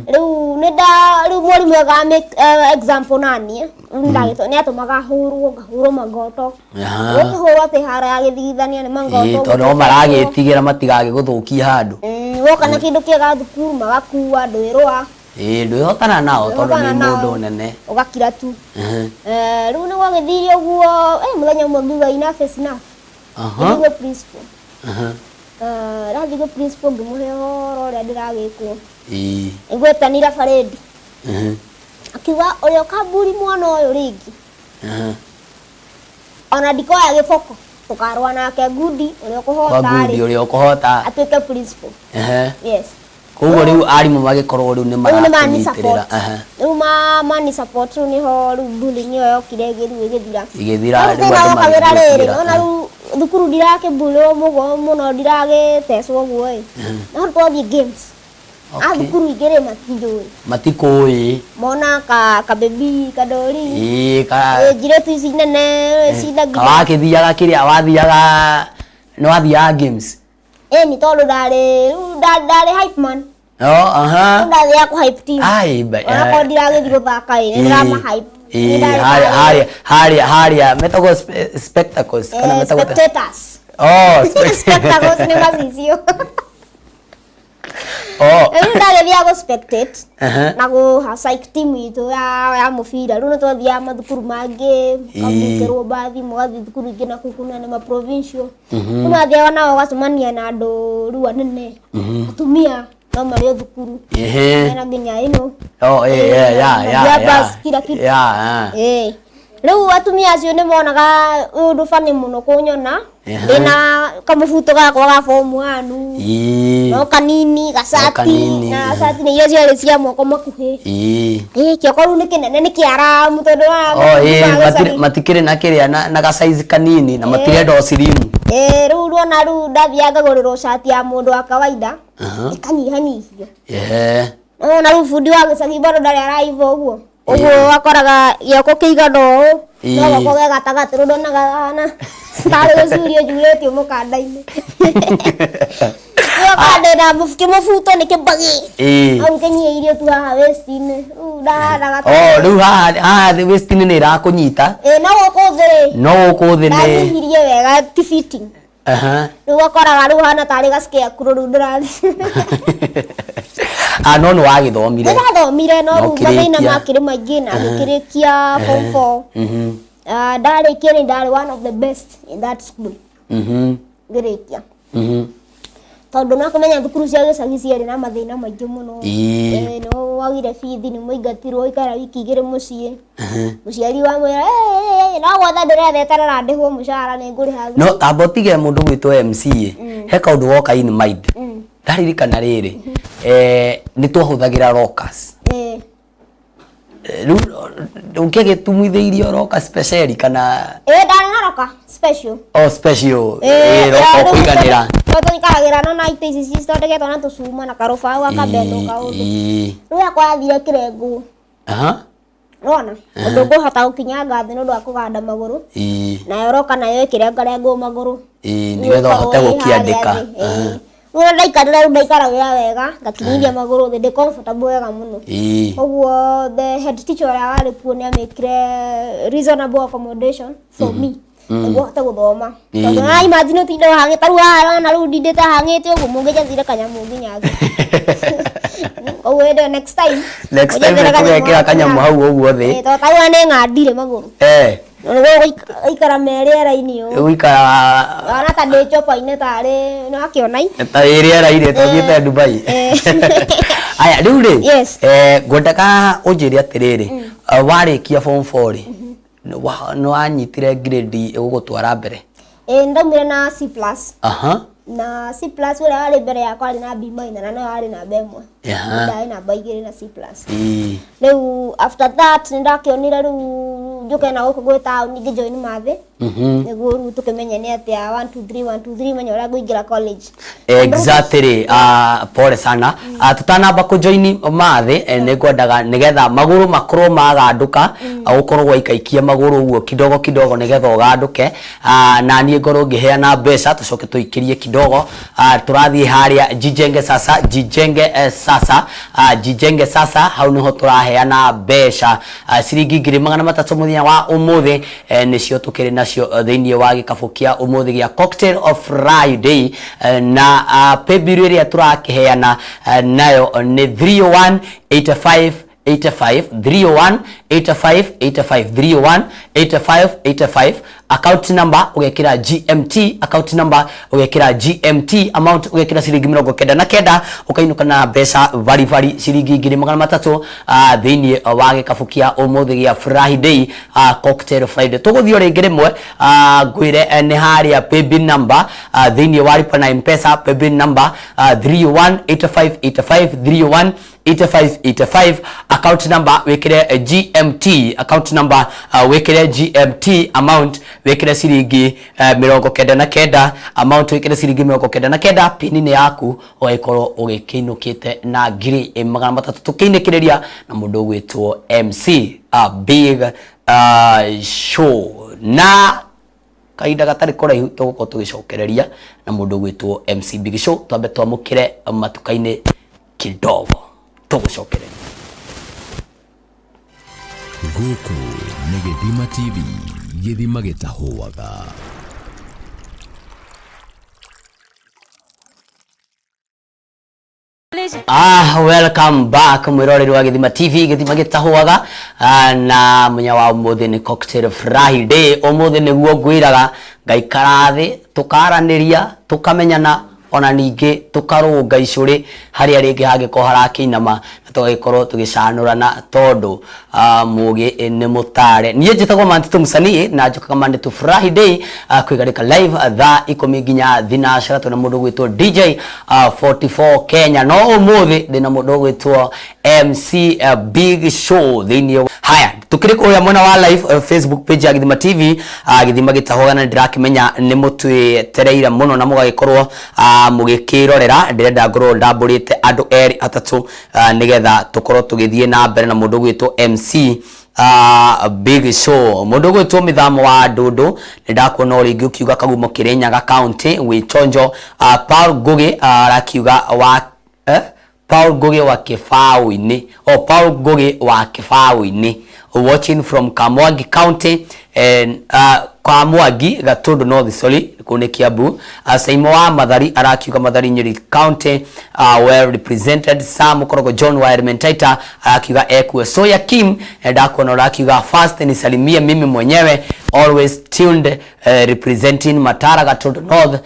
Rĩu nĩ nda, rĩu mwarimũ ekaga make example naniĩ, rĩu nĩ ndagĩtwo, nĩ atũmaga hũrwo, ngahũrwo mangoto. Ũkĩhũrwo atĩ haro ya gĩthigithania nĩ mangoto. Ĩĩ, tondũ no maragĩtigĩra matigagĩgũthũkie handũ. Woka na kĩndũ kĩega thukuru magakua, ndwĩrũa. Ĩĩ, ndwĩhotana nao tondũ nĩ Ndwĩhotana nao. mũndũ nene. Ũgakira tu. Rĩu nĩ gwagĩthire ũguo, mũthenya ũmwe ngiuga enough is enough. Ngĩthiĩ gwĩ principal. Ndathiĩ gwĩ principal ngĩmũhe ũhoro ũrĩa ndĩragĩkwo. Nĩgwetanire parade. Akiuga ũrĩa ũkamburi mwana ũyũ rĩngĩ. Ona ndikoya gĩboko, tũkarũa nake ngundi ũrĩa ũkũhota Kwa ngundi rĩ. ũrĩa ũkũhota. Atuĩke principal. Yes. Koguo rĩu arimũ magĩkorwo rĩu nĩ Rĩu nĩ mani marakũnyitĩrĩra. support. Rĩu mani support rĩu nĩho rĩu bullying ĩyo yokire ĩgĩthiĩ ĩgĩthira. Ĩgĩthira, Rĩu rĩu thĩna andũ wokagĩra rĩrĩ, magĩtigĩra. ona rĩu thukuru ndirakĩmbulĩrwo mũno mũno, ndiragĩtecwo ũguo ĩ. No twathiĩ games. A thukuru ingĩ rĩ matinjũĩ. Matikũĩ. Mona kabebi, kadori. Ĩĩ, ka Ĩ, njirĩtu ici nene, cina nginya. Kawakĩthiaga kĩrĩa, wathiaga, nĩ wathiaga games? Ĩ, nĩ tondũ ndarĩ, rĩu ndarĩ hype man. Oh, aha. Rĩu ndathiaga kũ hype team. Ai, ba, Onakorwo ndiragĩthiĩ gũthaka ĩ, nĩ ndĩrama hype. Ĩĩ, Nĩ ndarĩ harĩa, harĩa. harĩa, harĩa, harĩa, metagwo spectacles, kana metagwo ta- Spectators. Oh, Spectacles nĩ macicio. Oh. Rĩu ndagĩthiaga gũ spectate na gũ psych team itũ ya mũbira. Rĩu nĩ twathiaga mathukuru mangĩ, mũkabukĩrwo mbathi, mũgathiĩ thukuru ingĩ na kũu kũnene ma provincial. Rĩu wathiaga nao ũgacemania na andũ rĩu anene, atumia no marĩ o thukuru. Mena nginya ĩno. Oh, eh, yeah, yeah, yeah, Ya yeah. bus, kila kitu. Yeah, ah. Rĩu atumia acio nĩ monaga ũndũ bani mũno kũnyona ndĩna kamũbuto gakwa ga form one. No kanini No gacati kanini, na eh. cati nĩ iria ciarĩ cia moko makuhĩ. Kĩoko rĩu nĩ kĩnene nĩ kĩaramu tondũ wa Oh, eh, wa gĩcagi. matikĩrĩ na kĩrĩa na ga size kanini na matirenda ũcirimu. Rĩu ũrona rĩu ndathiaga ngagũrĩrwo cati ya mũndũ wa kawaida ĩkanyihanyihio. Nĩwona rĩu bundi wa gĩcagi bado ndarĩ araiva ũguo. Ũguo wakoraga gĩoko kĩigana ũũ no guoko ge gatagatĩ rĩu ndonaga hana tarĩ gũcurio njurĩtio mũkanda-inĩ. Rĩu okorwo ndĩna kĩmũbuto nĩ kĩbagĩ. Hau kĩnyihĩirio tu haha waist-inĩ. Rĩu ndahanaga ta- Oh, rĩu haha haha waist-inĩ nĩ ĩrakũnyita. No gũkũ thĩ rĩ, No gũkũ thĩ nĩ ndanyihirie wega ti fitting. Rĩu wakoraga rĩu hana tarĩ ga scarecrow rĩu ndĩrathiĩ. Ah, no nĩ wagĩthomire. Nĩndathomire no Na rĩu mathĩna ũkĩrĩkia. makĩrĩ maingĩ na ngĩkĩrĩkia form 4. Ah, ndarĩkia nĩ ndarĩ one of the best in that school ngĩrĩkia. Tondũ no kũmenya thukuru cia gĩcagi ciarĩ na mathĩna maingĩ mũno. Nĩ wagire bithi nĩ mũingatirwo ũikara wiki igĩrĩ mũciĩ. Mũciari wamwĩra no gwetha ndĩretha eterera ndĩhwo mũcara nĩ ngũrĩha. No amba ũtige mũndũ gwĩtwo MC ĩ, he kaũndũ goka in mind. Ndaririkana rĩrĩ, nĩ twahũthagĩra rockers. Rĩu ũngĩagĩtumithĩirio rocker special kana Ndarĩ na roka special. Oh, special. Roka ũkũiganĩra. No tũikaragĩra no na itĩ ici cithondeketwo na tũcuma na karũbaũ gakabendwo kaũndũ. Rĩu yakwa yathire kĩrengo. Nĩwona? Ũndũ ngũhota gũkinyanga thĩ nĩ ũndũ wa kũganda magũrũ. Nayo roka nayo ĩkĩrengarengwo magũrũ. Nĩgetha ũhote gũkĩandĩka. Rĩu ndaikarĩra rĩu ndaikaragĩra wega ngakinyithia magũrũ thĩ ndĩ comfortable wega mũno. Koguo the head teacher ũrĩa warĩ kuo nĩ amĩkire reasonable accommodation for me nĩguo hote gũthoma. Tondũ na imagine ũtinde ũhang'ĩte ta rĩu haha ũrona rĩu ndindĩte hang'ĩte ũguo mũngĩnjathire kanyamũ nginya thĩ. Koguo hĩndĩ ĩyo next time Next time ũnjethere nĩtũgekĩra kanyamũ hau ũguo thĩ. Tondũ ta rĩu nĩ ng'andire magũrũ. Nĩguo gũikara me rĩera-inĩ ũũ. Gũikara Ona ta ndĩ chopa-inĩ tarĩ nĩwakĩona i. Ta wĩ rĩera-inĩ ta ũthiĩte Dubai. Aya rĩu rĩ, Yes. Ngwendaga ũnjĩre atĩrĩrĩ, warĩkia form 4 rĩ, nĩ wanyitire grade ĩgũgũtwara mbere? Ndaumire na C plus. Na C plus ũrĩa warĩ mbere yakwa arĩ na B minor na no arĩ namba ĩmwe. Ndarĩ namba igĩrĩ na C plus. Rĩu after that nĩ ndakĩonire rĩu njũke na gũkũ gwĩ taũni ngĩ join mathĩ. Nĩguo rĩu tũkĩmenye nĩ atĩa 1 2 3 1 2 3 menye ũrĩa ngũingĩra college. Exactly. Pole sana. Tutanamba kũjoin mathĩ, nĩ ngwendaga nĩgetha magũrũ makorwo magandũka, ũkorwo waikaikia magũrũ ũguo kidogo kidogo nĩgetha ũgandũke. Na niĩ ngorwo ngĩheana mbeca tũcoke tũikĩrie kidogo. Tũrathiĩ harĩa Jijenge Sasa, Jijenge Sasa, Jijenge Sasa, hau nĩho tũraheana mbeca ciringi ngiri magana matatũ mũthenya wa ũmũthĩ, nĩcio tũkĩrĩ nacio thĩinĩ wa gĩkabũ kĩa ũmũthĩ gĩa Cocktail of Friday, na paybill ĩrĩa tũrakĩheana nayo nĩ 301 85 85, 301 85 85, 301 85 85. Account number ũgekĩra GMT, account number ũgekĩra GMT, amount ũgekĩra ciringi mĩrongo kenda na kenda, ũkainũka na mbeca baribari ciringi ngiri magana matatũ, thĩinĩ wa gĩkabũ kĩa ũmũthĩ gĩa Friday, Cocktail Friday. Tũgũthiĩ o rĩngĩ rĩmwe, ngwĩre, nĩ harĩa paybill number, thĩinĩ wa Lipa na M-Pesa, paybill number, 301 85 85, 301 85 85, account number wĩkĩre GMT, account number, wĩkĩre GMT, amount wĩkĩre ciringi, mĩrongo kenda na kenda, amount wĩkĩre ciringi mĩrongo kenda na kenda, pin nĩ yaku ũgagĩkorwo ũgĩkĩinũkĩte na ngiri magana matatũ. Tũkĩinĩkĩrĩria na mũndũ ũgwĩtwo MC, Big Show, na kahinda gatarĩ kũraihu tũgũkorwo tũgĩcokereria na mũndũ ũgwĩtwo MC Big Show. Twambe twamũkĩre matuka-inĩ kidogo tũgũcokereria. Gũkũ nĩ Gĩthima TV, gĩthima gĩtahũaga. Nĩ Ah, welcome back mwiroreri wa Gĩthima TV, gĩthima gĩtahũaga. Ah, na mũnya wa ũmũthĩ nĩ Cocktail Friday. Ũmũthĩ nĩguo ngwĩraga ngaikara thĩ tũkaranĩria, tũkamenyana, ona ningĩ tũkarũnga icũrĩ harĩa rĩngĩ hangĩkorwo harakĩinama, na tũgagĩkorwo tũgĩcanũrana tondũ mũgĩ nĩ mũtare. Niĩ njĩtagwo Mantitũ Mũsanii na njũkaga Monday to Friday kwĩgarĩka live thaa 10 nginya thinacara, twĩna mũndũ ũgwĩtwo DJ 44 Kenya, no ũmũthĩ ndĩna mũndũ ũgwĩtwo MC Big Show thĩinĩ. Haya, tukĩrĩ kũrĩa mwena wa live Facebook page ya Gĩthima TV, gĩthima gĩtahũaga, na ndĩrakĩmenya nĩ mũtwĩtereire mũno na mũgagĩkorwo mũgĩkĩrorera. Ndĩrenda ngorwo ndambũrĩte andũ erĩ atatũ nĩgetha tũkorwo tũgĩthiĩ na mbere na mũndũ ũgwĩtwo MC Big Show. Mũndũ ũgwĩtwo Mĩthamo wa Ndũndũ, nĩ ndakuona o rĩngĩ ũkiuga Kagumo, Kĩrĩnyaga County, wĩ chonjo. Paul Ngugi arakiuga wa Paul Ngugi wa Kĩbaũ-inĩ, oh, Paul Ngugi wa Kĩbaũ-inĩ, watching from Kamwangi County and Kamwangi, Gatundu North, sorry, kũu nĩ Kiambu. Saimo wa Mathari arakiuga Mathari, Nyeri County, well represented. Sam Korogo John wa Elementaita arakiuga ekuo. Soya Kim, ndakuona urakiuga, "First nisalimie mimi mwenyewe, always tuned, representing Matara, Gatundu North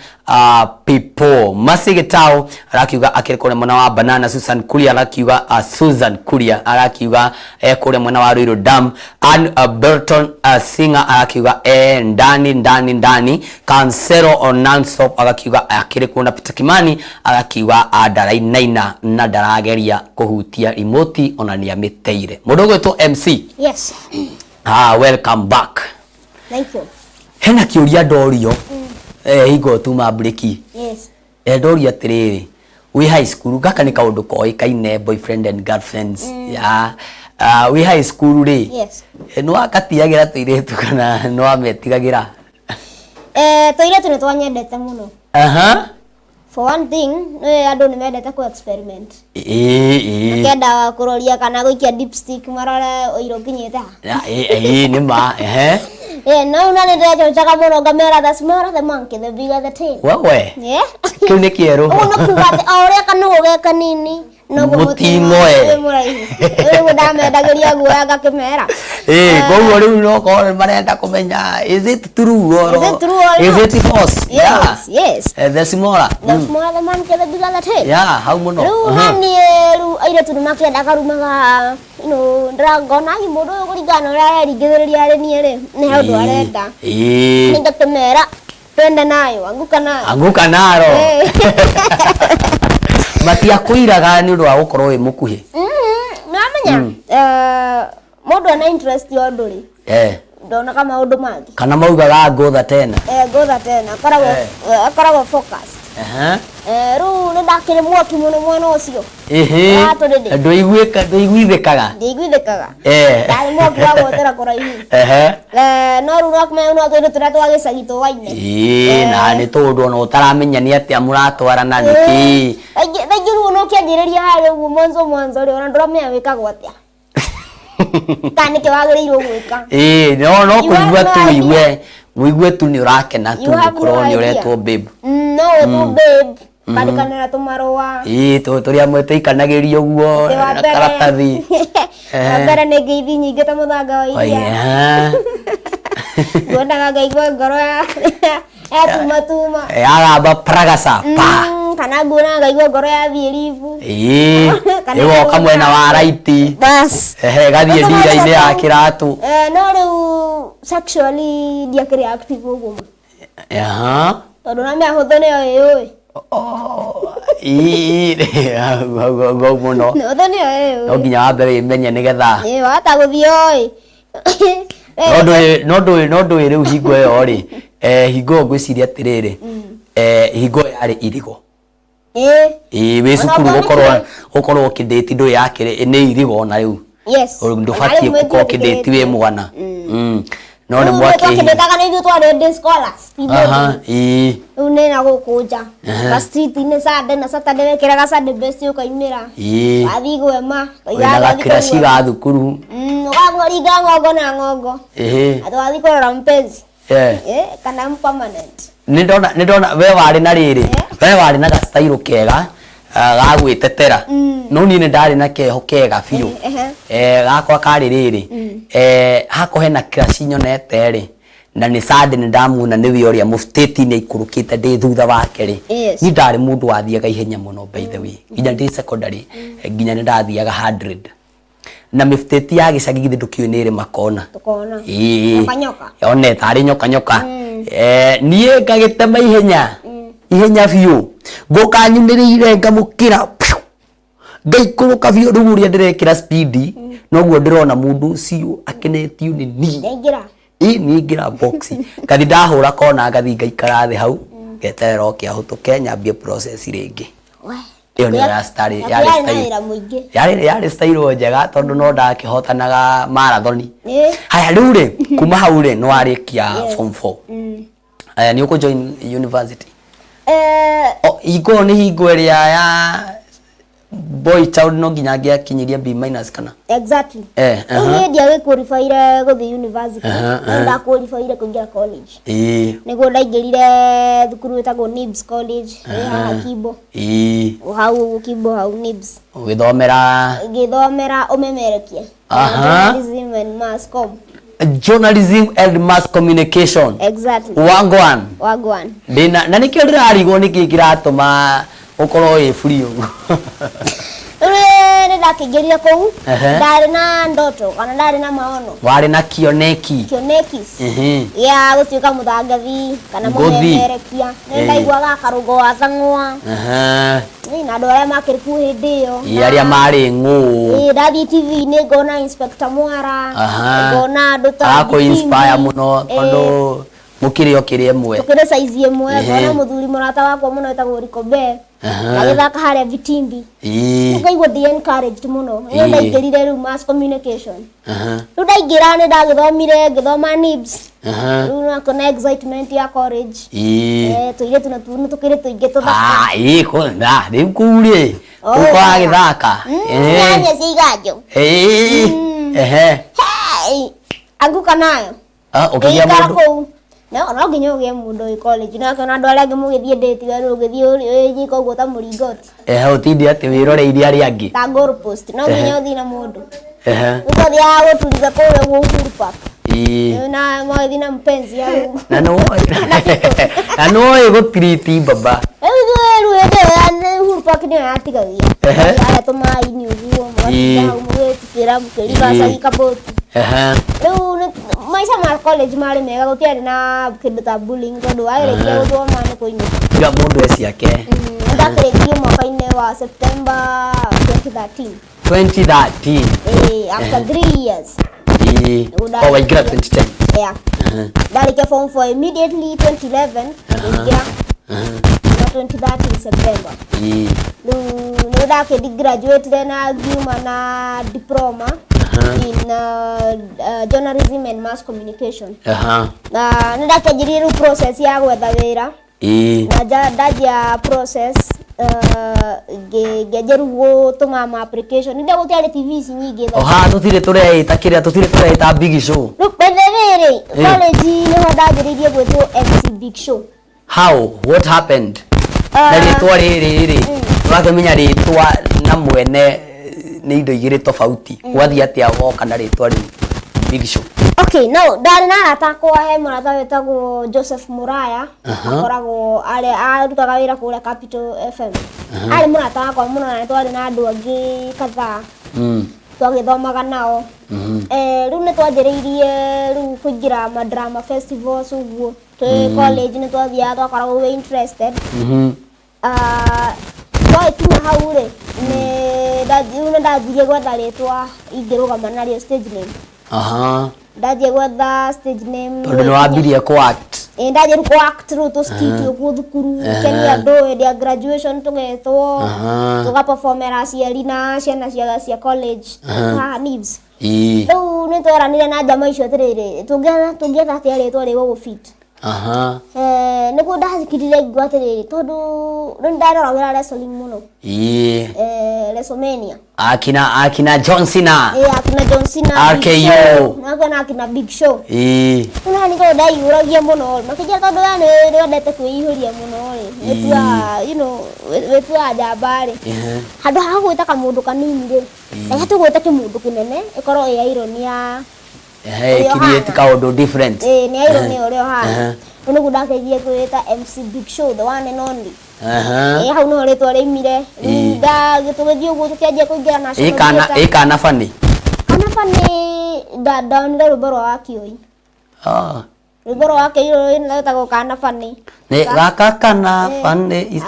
people." Masi Gitau arakiuga akĩrĩ kũrĩa mwena wa Banana. Susan Kuria arakiuga, Susan Kuria arakiuga kũrĩa mwena wa Ruiru Dam. Ann Burton Singer arakiuga ndani ndani ndani. Cancelo on nonstop agakiuga akĩrĩ kuona. Peter Kimani agakiuga ndarainaina na ndarageria kũhutia remote, ona nĩ amĩteire. Mũndũ ũgwĩtwo MC. Yes. Ah, welcome back. Thank you. Hena kĩũria ndorio hingo tuma breki. Ndorio atĩrĩrĩ, wĩ high school, gaka nĩ kaũndũ koĩkaine, boyfriend and girlfriends ya wĩ high school rĩ, nĩ wakatiagĩra tũirĩtu kana nĩ wametigagĩra? Tũirĩtu nĩ twanyendete mũno. For one thing, nĩ andũ nĩ mendete kũ experiment. ĩĩ ĩĩ Makenda kũroria kana gũikia dipstick marore ũira ũkinyĩte ha. Ĩĩ, nĩ ma, ehe. No na nĩ ndĩrecocaga mũno ngamera, "The smaller the monkey, the bigger the tail." Wewe. Yeah. Kĩu nĩ kĩerũ. Ũguo nĩ kuga atĩ o ũrĩa kanũgũ ge kanini, noguo Mũting'oe. wĩ mũraihu. Rĩu ndamendagĩria guoya ngakĩmera. Koguo rĩu no korwo marenda kũmenya, is it true or Is it true or is not? it false? Yes. The smaller The smaller the monkey, the bigger the tail. Yeah, hau mũno. Rĩu na niĩ rĩu airĩtu nĩ makĩendaga rĩu maga ndĩrangona hi mũndũ ũyũ kũringana na ũrĩa areringĩrĩria harĩ niĩ rĩ, nĩ he ũndũ arenda. Nĩ ngakĩmera twende nayo, anguka nayo. Anguka naro. Matiakwĩiraga nĩ ũndũ wa gũkorwo wĩ mũkuhĩ? Nĩwamenya mũndũ ena interest ya ũndũ rĩ, ndonaga maũndũ mangĩ. Kana maugaga ngũtha tena. Ngũtha tena, akoragwo akoragwo focus. Rĩu nĩ ndakĩrĩ mwaki mũno mwena ũcio. Watũrĩrĩ. Ndũiguĩka, ndũiguithĩkaga. Ndiiguithĩkaga. Ndarĩ mwaki wa gwotera kũraihu. No rĩu no kũmenya no tũirĩtu tũrĩa twa gĩcagi tũwaine. Ĩĩ, na nĩ tũndũ ona ũtaramenya nĩ atĩa mũratwarana nĩkĩ. Thaingĩ rĩu no ũkĩanjĩrĩria harĩa ũguo mwanzo mwanzo rĩ, ona ndũramenya wĩkagwo atĩa kana nĩkĩ wagĩrĩirwo gwĩka. Ĩĩ, no You have kũigua no tu idea. Ũigue ũigue tu nĩ ũrakena tu You have gũkorwo no nĩ idea. ũretwo babe. No tu babe, kandĩkanĩra tũmarũa. Ĩĩ, tũrĩa mwetĩikanagĩria ũguo Atĩ wa na mbere karatathi. Wa mbere nĩ ngeithi nyingĩ ta mũthanga wa iria. Nguonaga ngaigua ngoro ya yatuma tuma. Yagamba pragasa pa. Kana nguonaga ngaigua ngoro yathiĩ ribu. Kana Ĩgoka nguona- mwena wa right. Bas. Ehe, gathiĩ Ũndũ ndira-inĩ ya wothe. kĩratũ. No rĩu sexually ndiakĩrĩ active ũguo mũno. Tondũ namenya hũthũ nĩyo ĩyũĩ. Ĩĩ, hau hau hau mũno. Hũthũ nĩyo ĩyũĩ. No nginya wambe wĩmenye nĩgetha Ĩĩ, wahota gũthiĩ oĩ. No ndũĩ rĩu hingo ĩyo rĩ, hingo ĩyo ngwĩciria atĩrĩrĩ, hingo ĩyo yarĩ irigo. Ĩĩ, wĩ Ona cukuru okorwo nĩ gũkorwo kĩrĩ- gũkorwo ũkĩndĩti ndũĩ yakĩrĩ nĩ irigo ona rĩu. Ndũbatiĩ gũkorwo ũkĩndĩti wĩ mwana. No nĩ mwakĩ Twakĩndĩkaga nĩ ithuĩ twarĩ day scholars, ti boarding. Rĩu nĩ na gũkũ nja ka street-inĩ Sunday na Saturday, wekĩraga Sunday best ũkaimĩra. Wathiĩ gwema. Wĩna gakiraci ga thukuru. Ũgaringa ng'ongo na ng'ongo. Atĩ wathiĩ kũrora mpenzi. Kana permanent. Nĩ ndona we warĩ na rĩrĩ, we warĩ na gastyle kega. Ga gwĩtetera, no niĩ nĩ ndarĩ na keho kega biũ. Gakwa karĩ rĩrĩ, hakwa hena crush nyonete rĩ, na nĩ Sunday, nĩ ndamuona nĩwe ũrĩa mũbutĩti nĩ aikũrũkĩte ndĩ thutha wake rĩ. Niĩ ndarĩ mũndũ wathiaga ihenya mũno, by the way, nginya ndĩ secondary, nginya nĩ ndathiaga 100 na mĩbutĩti ya gĩcagi. Githĩ ndũkĩũĩ nĩ ĩrĩ makona? Tukona. Ĩĩ. Nyoka nyoka. One tarĩ nyoka nyoka. Niĩ ngagĩtema ihenya ihenya biũ, ngũka nyumĩrĩire, ngamũkĩra, piu, ngaikũrũka biũ. Rĩu ũrĩa ndĩrekĩra speed, noguo ndĩrona mũndũ ũcio akenetio nĩ niĩ. Nyaingĩra. Ĩ niĩ ngĩra box, ngathi ndahũra kona, ngathi ngaikara thĩ hau, ngeterera oke ahũtũke, nyambie process rĩngĩ. We. Ĩyo nĩyo ya style. Yaku yarĩ yarĩ na style. Wĩra mũingĩ. Yarĩ style njega tondũ no ndakĩhotanaga marathoni. Haya, rĩu rĩ, kuma hau rĩ, nĩ warĩkia form 4? Mm. Aya, nĩ ũkũ join university? O hingo ĩyo nĩ hingo ĩrĩa ya boy child no nginya angĩakinyirie B minus kana? Exactly. Rĩu niĩ ndiagĩqualifyire gũthiĩ university. No ndaqualifyire kũingĩra college. Nĩguo ndaingĩrire thukuru ĩtagwo NIBS College, ĩ haha Kimbo. O hau ũguo Kimbo hau NIBS. Ũgĩthomera? Ngĩthomera ũmemerekia. Journalism and mass com. Journalism and mass communication. Exactly. Wagwan. Wagwan. Ndĩna na nĩkĩo ndĩrarigwo nĩkĩ kĩratũma ũkorwo wĩ free ũguo. Rĩu nĩ ndakĩingĩrire kũu, ndarĩ na ndoto kana ndarĩ na maono. Warĩ na kioneki. Kionekis gĩa gũtuĩka mũtangathi kana Ngũthi. mũmemerekia. Nĩ ndaiguaga karũngo wa thang'wa. Ĩ, na andũ arĩa makĩrĩ kuo hĩndĩ ĩyo. Ĩ, arĩa marĩ ng'ũ. Ĩ, ndathiĩ TV-inĩ ngona Inspector Mwara. Ngona andũ ta Arakũ inspire Bitimbi. mũno tondũ mũkĩrĩ o kĩrĩ ĩmwe. Tũkĩrĩ size ĩmwe. Ngona mũthuri mũrata wakwa mũno wĩtagwo Rikobe agĩthaka harĩa Vitimbi. Ngaigua ndĩ encouraged mũno. Nĩ ndaingĩrire rĩu mass communication. Rĩu ndaingĩra, nĩ ndagĩthomire, ngĩthoma NIBS. Rĩu nakona excitement ya college. Tũirĩtu natuo nĩ tũkĩrĩ tũingĩ tũthaka. Ah, ĩ, na rĩu kũu rĩ, Oh, kũu kwagĩthaka. Nyanya cia iganjo. Hey! Anguka nayo. Ah, ũkĩgĩa Ngĩikara mũndũ. Kũu no nginya ũgĩe mũndũ wĩ college, no akĩona andũ arĩa angĩ mũgĩthiĩ date, we rĩu ũgĩthiĩ wĩ nyika ũguo ta mũringoti. Ehe, ũtinde atĩ wĩroreire arĩa angĩ. Ta goal post, no nginya ũthiĩ na mũndũ. Rĩu twathiaga gũturiza kũrĩa ũguo Uhuru Park. Na magĩthiĩ na mpenzi hau. Na nĩwoĩ gũtiriti baba. Rĩu ithuĩ rĩu hĩndĩ ĩyo ya Uhuru Park nĩyo yatigagia harĩa tũmaĩ-inĩ ũguo, mũgatinda hau mũgĩtubĩra, mũkĩribacagi kaboti. Rĩu maica ma college marĩ mega, gũtiarĩ na kĩndũ ta bullying tondũ warĩkia gũthoma nĩ kũinũka. Kila mũndũ e ciake. Ndakĩrĩkirie mwaka-inĩ wa September 2013. 2013? After 3 years. Ĩĩ. Oh, waingĩra 2010? Yeah, ndarĩkia form 4 immediately 2011 ngĩingĩra na 2013 September. Rĩu nĩ ndakĩndi graduate na ngiuma na diploma in journalism and mass communication. Na nĩ ndakĩanjirie rĩu process ya gwetha wĩra. Na ndanjia process, ngĩanjia rĩu gũtũma ma application nĩ gũtiarĩ TV ici nyingĩ O haha tũtirĩ tũreĩta kĩrĩa, tũtirĩ tũreĩta big show. Rĩu by the way rĩ, college nĩho ndanjĩrĩirie gwĩtwo MC Big Show. How, what happened? Na rĩtwa rĩrĩ rĩ, ũrakĩmenya rĩtwa na mwene nĩ indo igĩrĩ tofauti. Gwathiĩ atĩa woka na rĩtwa rĩu Big Show? Okay, no ndarĩ na arata akwa, he mũrata wĩtagwo Joseph Muraya, akoragwo arĩ arutaga wĩra kũrĩa Capital FM. Arĩ mũrata wakwa mũno na nĩ twarĩ na andũ angĩ kadhaa twagĩthomaga nao. Rĩu nĩ twanjĩrĩirie rĩu kũingĩra ma drama festivals ũguo twĩ college, nĩ twathiaga, twakoragwo we interested. Ah, twagĩkinya hau rĩ, rĩu nĩ ndanjirie gwetha rĩtwa ingĩrũgama narĩo, stage name. Ndanjia gwetha stage name. Tondũ nĩ wambirie kũ act. Ĩ, ndanjia rĩu kũ act rĩu tũ skit ũguo thukuru, kenia andũ hĩndĩ ya graduation, tũgetwo tũgaperformera aciari na ciana cia college haha NIBS. Rĩu nĩ tweranire na njama icio atĩrĩrĩ, tũngĩetha atĩa rĩtwa rĩgũgũ fit? Aha. Nĩguo ndacikirire ngigua atĩrĩrĩ, tondũ rĩu ndaroragĩra wrestling mũno. WrestleMania. Akina John Cena. Akina John Cena, Big RKO. Show, na akina Big Show. Rĩu nĩkĩo ndaiyũragia mũno rĩ, makĩnjĩra tondũ we nĩ wendete kwĩihũria mũno rĩ, wĩtuaga, you know, wĩtuaga njamba rĩ. Handũ ha gwĩta kamũndũ kanini rĩ, reke tũgwĩte kĩmũndũ kĩnene, ĩkorwo ĩ irony ya Ehe, ũrĩa create ũhana. Kaũndũ different. Ĩĩ, nĩ irony ũrĩa ũhana. Rĩu nĩguo ndakĩanjirie kwĩĩta MC Big Show, the one and only. Ĩĩ, hau nĩho rĩtwa rĩaumire. Rĩu tũgĩthiĩ ũguo tũkĩanjia kũingĩra national Ĩ kana theatre. Ĩ kana funny. Kana funny ndonire rwĩmbo rwa Wakiũi. Ah. Rwĩmbo rwa Wakiũi rwĩtagwo Kana Funny. Nĩ gaka kana funny is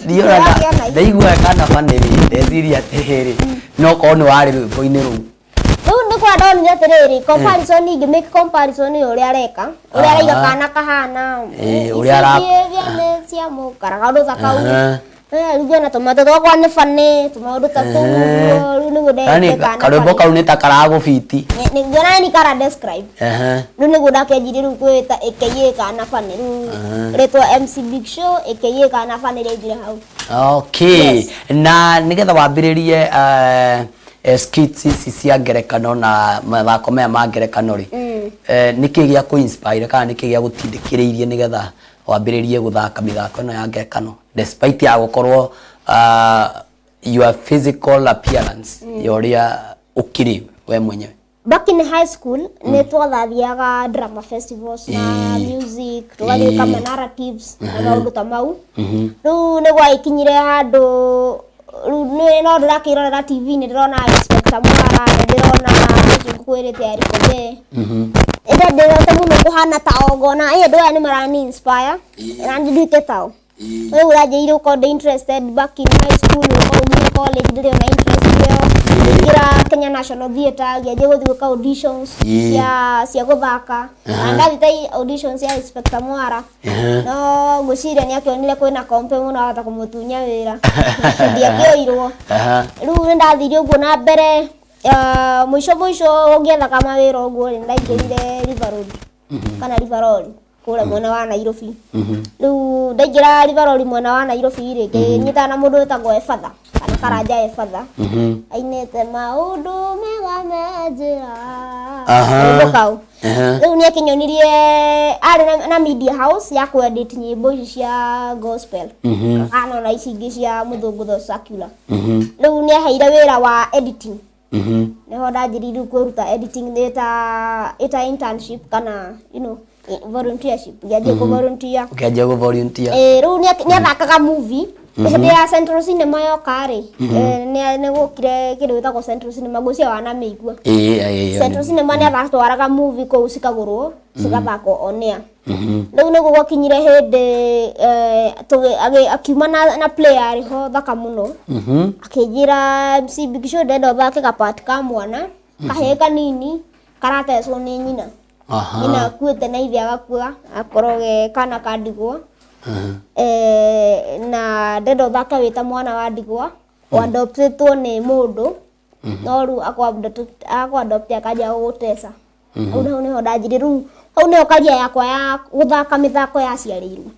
ndiona Ndĩrakĩona ndaigua kana funny rĩ, ndeciria atĩrĩrĩ, no korwo nĩ warĩ rwĩmbo-inĩ rũu. Rĩu nĩ kwa ndonire atĩrĩrĩ, comparison, ingĩ make comparison ya ũrĩa areka, ũrĩa araiga kana kahana Ũrĩa behavior nĩ cia mũkara, kaũndũ ta kau. Rĩu ngĩona tũmaũndũ twakwa nĩ funny, tũmaũndũ ta tũu ũguo, rĩu nĩguo Yani ndekire kana karwĩmbo funny. kau nĩ ta karagũbiti. Ngĩona nĩ kara describe. Rĩu nĩguo ndakĩanjirie rĩu kwĩta aka kana funny, rĩu rĩtwa MC Big Show aka kana funny rĩaingĩra hau. Okay. Yes. Na nĩgetha wambĩrĩrie skits ici cia ngerekano na mathako maya ma ngerekano rĩ, nĩkĩ gĩa kũ inspire kana nĩkĩ gĩa gũtindĩkĩrĩirie nĩgetha wambĩrĩrie gũthaka mĩthako ĩno ya ngerekano despite ya gũkorwo your physical appearance ya ũrĩa ũkĩrĩ we mwenyewe? Back in high school nĩ twathathiaga drama festivals na music, tũgathiĩ kama narratives na maũndũ ta mau. Rĩu nĩ gwagĩkinyire handũ rĩu nĩ no ndĩrakĩrorera TV nĩ ndĩrona Inspector Mwara, nĩ ndĩrona ũcio ngũkwĩrĩte Eric Obe, ĩndĩ ndĩrota mũno kũhana ta ngona ĩ andũ aya nĩ marani inspire na nduĩke tao. Rĩu ũranjĩrĩire gũkorwo ndĩ interested back in high school, gũkorwo nginya college ndĩrĩ ona interest ĩyo. Ngĩingĩra Kenya National Theatre, ngĩanjia gũthiĩ gwĩka auditions cia gũthaka, na ndathiĩte auditions cia Inspector Mwara, no ngwĩciria nĩ akĩonire kwĩna kompe mũno ahota kũmũtunya wĩra, ndiakĩoirwo. Rĩu nĩ ndathire ũguo na mbere, mũico mũico ũngĩethaga mawĩra ũguo rĩ, ndaingĩrire River Road kana River Road kũrĩa mwena wa Nairobi. Rĩu ndaingĩra River Road mwena wa Nairobi rĩ, ngĩnyitana na mũndũ wĩtagwo Efatha kana Karanja Efatha, ainĩte maũndũ mega me njĩra, karwĩmbo kau. Rĩu nĩ akĩnyonirie arĩ na media house ya kũ-edit nyĩmbo ici cia gospel kana ona ici ingĩ cia mũthũngũtho secular. Rĩu nĩ aheire wĩra wa editing. Nĩho ndanjĩrĩirie rĩu kwĩruta editing ĩta internship kana volunteership, ngĩanjia kũ volunteer. Ũkĩanjia gũ volunteer. Rĩu nĩ athakaga movie hĩndĩ ya Central Cinema yoka rĩ, nĩ gũkire kĩndũ gĩtagwo Central Cinema, ngwĩciria wanamĩigua. Ĩĩ. Central Cinema nĩ aratwaraga movie kũu, cikagũrwo cigathakwo on air. Rĩu nĩguo gwakinyire hĩndĩ akiuma na play yarĩ ho thaka mũno, akĩnjĩra, "MC Big Show, ndenda ũthake ga part ka mwana kahĩĩ kanini karatecwo nĩ nyina. Nyina akuĩte na ithe agakua, akorwo ge kana ka ndigwa, na ndenda ũthake wĩ ta mwana wa ndigwa ũadoptĩtwo nĩ mũndũ, no rĩu akũ-adopt akanjia gũgũteca." Hau nĩho ndanjirie, rĩu hau nĩho career yakwa ya gũthaka mĩthako yaciarĩirwo.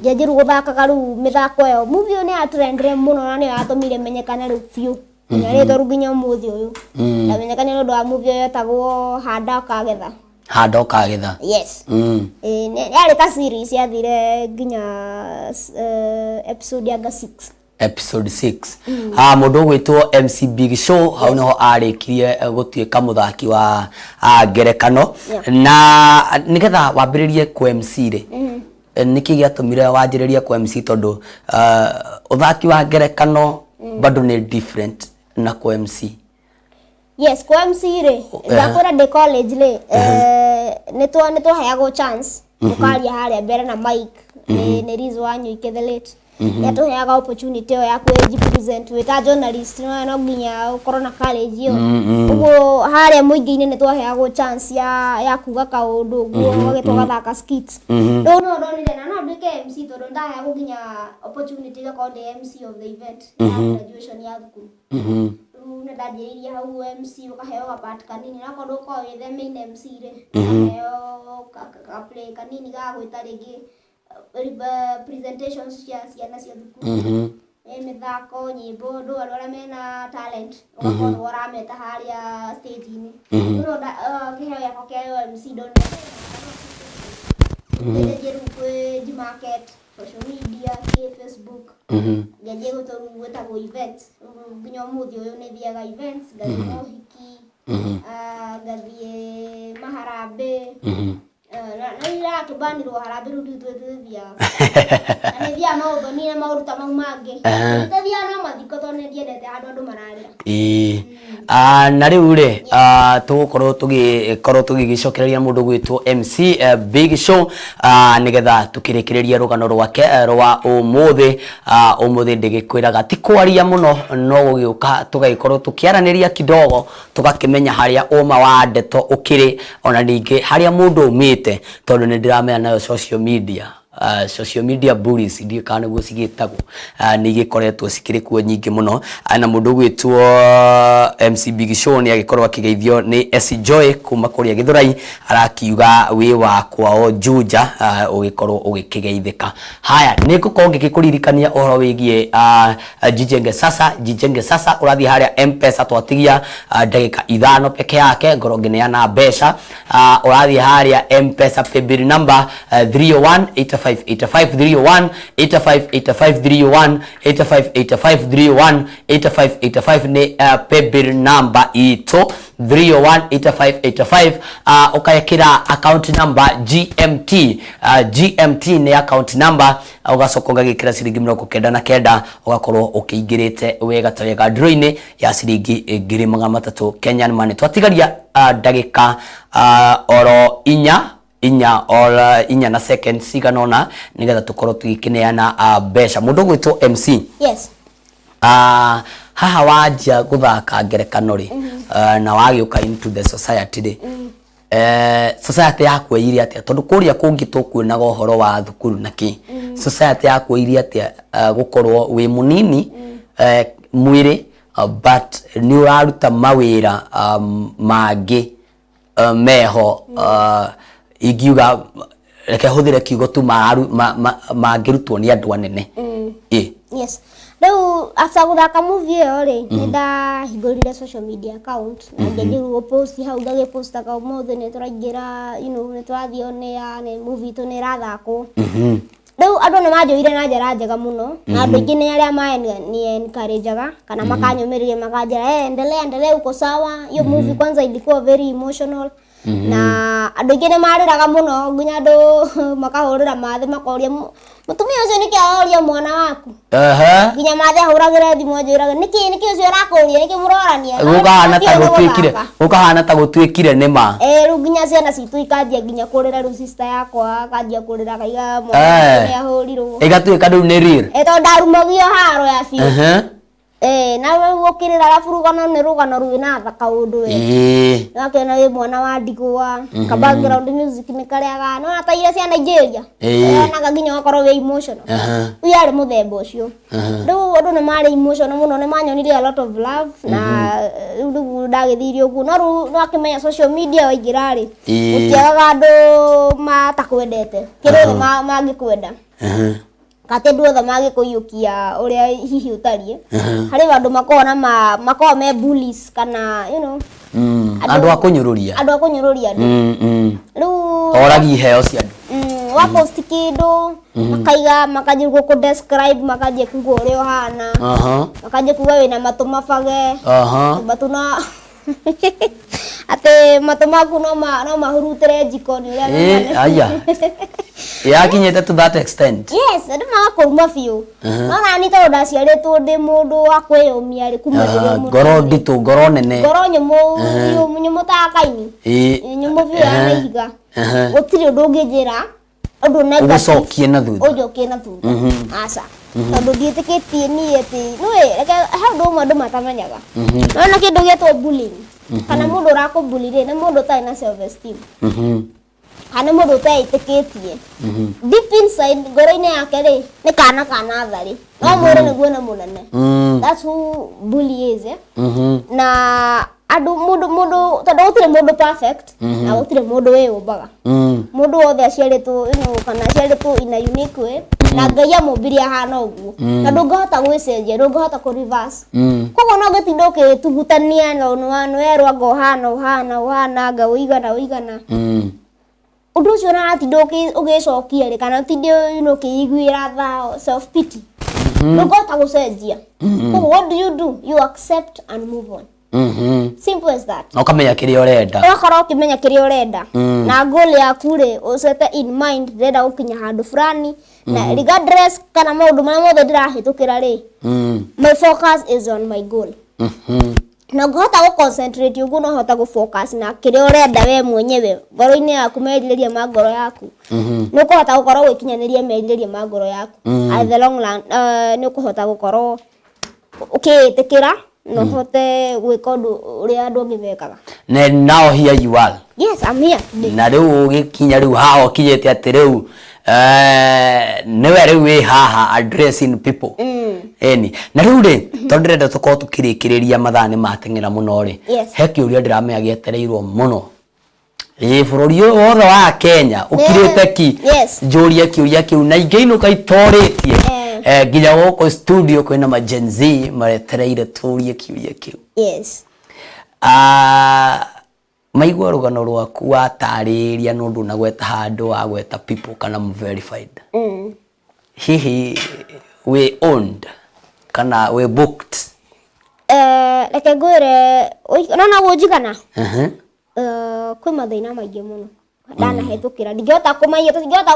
Ngĩanjia rĩu gũthakaga rĩu mĩthako ĩyo. Movie ĩyo nĩ yatrendire mũno na nĩyo yatũmire menyekane rĩu biũ nginya rĩtwa rĩu nginya ũmũthĩ ũyũ ndamenyekane nĩ ũndũ wa movie ĩyo yetagwo Handa Ũkagetha. Handa Ũkagetha. Yes. Ĩĩ, yarĩ ta series yathire nginya episode yanga 6. Episode 6. Ah, mũndũ ũgwĩtwo MC Big Show hau nĩho arĩkirie gũtuĩka mũthaki wa ngerekano. Na nĩgetha wambĩrĩrie kũ MC rĩ, nĩkĩ gĩatũmire wanjĩrĩrie kũ MC, tondũ ũthaki wa ngerekano bado nĩ different na kũ MC? Yes, kwa MC rĩ, ndakwĩra ndĩ college rĩ, nĩ twaheagwo chance ũkaria harĩa mbere na mic nĩ Liz Wanyoike the late nĩ atũheaga opportunity ĩyo ya kwĩji-present wĩ ta journalist, no nginya ũkorwo na courage ĩyo. Ũguo harĩa mũingĩ-inĩ nĩ twaheagwo chance ya kuga kaũndũ ũguo, ũgagĩtwo gathaka skit. Rĩu no ndonire na no nduĩke MC, tondũ nĩndaheagwo nginya opportunity igakorwo ndĩ MC of the event ya graduation ya thukuru. Rĩu Rĩu nĩ ndanjĩrĩirie hau MC ũkaheo ga part kanini na okorwo ndũgũkorwo wĩ the main MC rĩ ũkaheo ka play kanini ga gwĩta rĩngĩ presentations cia ciana cia thukuru ĩ mĩthako nyĩmbo andũ andũ arĩa mena talent ũgakorwo nĩwe ũrameta harĩa stage-inĩ. Rĩu kĩheo gĩakwa kĩa MC ndonire ngĩanjia rĩu kwĩ market social media kĩ Facebook ngĩanjia gwĩtwo rĩu gwĩtagwo events. Rĩu nginya ũmũthĩ ũyũ nĩ thiaga events ngathiĩ mohiki ngathiĩ maharambĩ. Na na irakĩbanirwo harambĩ rĩu ndiũ twĩthiaga na nĩ thiaga maũthoni na maũndũ ta mau mangĩ. Ndathiaga no mathiko tondũ nĩ ndiendete handũ andũ mararĩra. Ĩĩ. Ah, na rĩu rĩ ah, tũgũkorwo tũgĩkorwo tũgĩgĩcokereria mũndũ gwĩtwo MC eh, Big Show ah, nĩgetha tũkĩrĩkĩrĩrie rũgano rwake eh, rwa ũmũthĩ. Ah, ũmũthĩ ndĩgĩkwĩraga ti kwaria mũno no gũgĩũka tũgagĩkorwo tũkĩaranĩria kidogo tũgakĩmenya harĩa ũma wa ndeto ũkĩrĩ ona ningĩ harĩa mũndũ aumĩte tondũ nĩ ndĩramenya nayo social media social media bullies ndiũĩ kana nĩguo cigĩtagwo nĩ igĩkoretwo cikĩrĩ kuo nyingĩ mũno na mũndũ ũgwĩtwo MC Big Show nĩ agĩkorwo akĩgeithio nĩ SC Joy kuma kũrĩa Gĩthũrai arakiuga wĩ wa kwao Juja ũgĩkorwo ũgĩkĩgeithĩka. Haya nĩ ngũkorwo ngĩgĩkũririkania ũhoro wĩgiĩ Jijenge Sasa, Jijenge Sasa ũrathiĩ harĩa M-Pesa twatigia ndagĩka ithano peke yake ngorwo ngĩneana mbeca. Ũrathiĩ harĩa M-Pesa paybill number 301 8585 301 8585 301 8585 301 8585 nĩ paybill number itũ 301 8585. Ũgekĩra account number GMT. GMT nĩ account number ũgacoka ũgagĩkĩra ciringi 99 ũgakorwo ũkĩingĩrĩte wega ta wega draw-inĩ ya ciringi 300,000 Kenyan money. Twatigaria ndagĩka oro inya inya oro inya na seconds cigana ũna nĩgetha tũkorwo tũgĩkĩneana mbeca. Mũndũ ũgwĩtwo MC. Yes. Haha wanjia gũthaka ngerekano rĩ na wagĩũka into the society rĩ society yakuoire atĩa tondũ kũrĩa kũngĩ tũkuonaga ũhoro wa thukuru na kĩ society yakuoire atĩa gũkorwo wĩ mũnini mwĩrĩ but nĩ ũraruta mawĩra mangĩ meho ingiuga reke hũthĩre kiugo tu mangĩrutwo nĩ andũ anene. Ĩ. Yes. Rĩu after gũthaka movie ĩyo rĩ nĩ ndahingũrire social media account na ngĩanjia rĩu gũpost hau ngagĩpostaga ũmũthĩ nĩ tũraingĩra nĩ tũrathiĩ on air nĩ movie itũ nĩ ĩrathakwo. Rĩu andũ nĩ manjoire na njĩra njega mũno na andũ aingĩ nĩ arĩa ma ni encourageaga kana makanyũmĩrĩria makanjĩra eh, endelea endelea uko sawa hiyo movie kwanza ilikuwa very emotional na andũ aingĩ nĩ marĩraga mũno nginya andũ makahũrĩra mathĩ makoria mũtumia ũcio nĩkĩ aroria mwana waku nginya mathĩ ahũragĩra thimũ anjĩraga nĩkĩ nĩkĩ ũcio arakũria nĩkĩ mũrorania Gũkahana ta gũtuĩkire gũkahana ta gũtuĩkire nĩ ma. Eh, rĩu nginya ciana citũ ikanjia nginya kũrĩra rĩu sister yakwa akanjia kũrĩra akaiga mwana nĩ ahũrirwo. Ĩgatuĩka rĩu nĩ real. Eh, tondũ ndarumagio haro ya biũ. Eh, na rĩu ũkĩrĩra arabu rũgano nĩ rũgano rwĩna tha kaũndũ we. Wakĩona wĩ mwana wa ndigwa, ka background music nĩ karĩa ga, nĩwona ta iria cia Nigeria. Wonaga nginya ũgakorwo wĩ emotional. Rĩu yarĩ mũthemba ũcio. Rĩu andũ nĩ marĩ emotional mũno, nĩ manyonirie a lot of love na rĩu rĩu ndagĩthire ũguo. No rĩu nĩwakĩmenya social media waingĩra rĩ, gũtiagaga andũ matakwendete. Kĩrĩ othe mangĩkwenda. Kati andũ othe mangĩkũiyũkia ũrĩa hihi ũtariĩ. Harĩ andũ makoragwo na ma makoragwo me bullies kana you know Andũ a kũnyũrũria. Andũ a kũnyũrũria andũ. Rĩu Oragi iheo cia andũ. Wa post kĩndũ makaiga makanjia gũkũ describe makanjia kuga ũrĩa ũhana. Makanjia kuga wĩna matũ mabage. Matũ na atĩ matũ maku no ma no mahurutĩre njiko nĩ ũrĩa Ĩ, aya. Yakinyĩte to that extent. Yes, andũ magakũruma biũ. No nani tondũ ndaciarĩtwo ndĩ mũndũ wa kwĩyũmia rĩ kuma ndĩ o Ngoro mũnini. nditũ, ngoro nene. Ngoro nyũmũ biũ, nyũmũ ta kaini. Nyũmũ biũ ya mahiga. Gũtirĩ ũndũ ũngĩnjĩra ũndũ negative Ũgũcokie na thutha. Ũnjokie na thutha. Aca. Tondũ ndiĩtĩkĩtie niĩ atĩ nĩũĩ reke he ũndũ ũmwe andũ matamenyaga. Nĩwona kĩndũ gĩtwo bullying kana mũndũ ũrakũbully rĩ nĩ mũndũ ũtarĩ na self esteem. Kana nĩ mũndũ ũteĩtĩkĩtie deep inside, ngoro-inĩ yake rĩ, nĩ kana ka natharĩ, no mwĩrĩ nĩguo nĩ mũnene. That's who bully is, eh? Na andũ mũndũ tondũ gũtirĩ mũndũ perfect na gũtirĩ mũndũ wĩyũmbaga. Mũndũ wothe aciarĩtwo kana aciarĩtwo in a unique way, na Ngai amũmbire ahana ũguo, na ndũngĩhota gwĩcenjia, ndũngĩhota kũ reverse. Koguo no ũngĩtinda ũkĩtugutania na nĩwerwo anga ũhana ũhana ũhana, anga ũigana ũigana, ũndũ ũcio ũratinda ũgĩcokia rĩ, kana ũtinde ũkĩiguĩra tha, self pity, ndũngĩhota gũcenjia. Koguo what do you do? You accept and move on. Simple as that. Na ũkamenya kĩrĩa ũrenda. Ũgakorwo ũkĩmenya kĩrĩa ũrenda na goal yaku rĩ, ũcete in mind, ndĩrenda gũkinya handũ fulani, na regardless kana maũndũ marĩa mothe ndĩrahĩtũkĩra rĩ, my focus is on my goal. Na ũngĩhota gũ concentrate ũguo, no ũhota gũ focus na kĩrĩa ũrenda we mwenyewe ngoro-inĩ yaku, merirĩria ma ngoro yaku, nĩ ũkũhota gũkorwo ũgĩkinyanĩria merirĩria ma ngoro yaku. At the long run, nĩ ũkũhota gũkorwo ũkĩĩtĩkĩra na ũhote gwĩka ũndũ ũrĩa andũ angĩ mekaga. Na now here you are. Yes, I'm here today. Na rĩu ũgĩkinya rĩu haha ũkinyĩte atĩ rĩu nĩwe rĩu wĩ haha addressing people. Ĩni na rĩu rĩ, tondũ ndĩrenda tũkorwo tũkĩrĩkĩrĩria, mathaa nĩ mateng'era mũno rĩ, he kĩũria ndĩramenya gĩetereirwo mũno ĩ bũrũri ũyũ wothe wa Kenya ũkirĩte ki njũrie kĩũria kĩu, na ingĩinũka itorĩtie. Nginya gũkũ studio kwĩna ma Gen Z maretereire tũrie kĩũria kĩu. Ah, maigua rũgano rwaku watarĩria, no ndũnagweta handũ wagweta people kana verified. Hihi wĩ owned kana wĩ booked? Reke ngwĩre, nona gũnjigana, kwĩ mathĩna maingĩ mũno ndanahĩtũkĩra, ndingĩhota kũmaiya, tũtingĩhota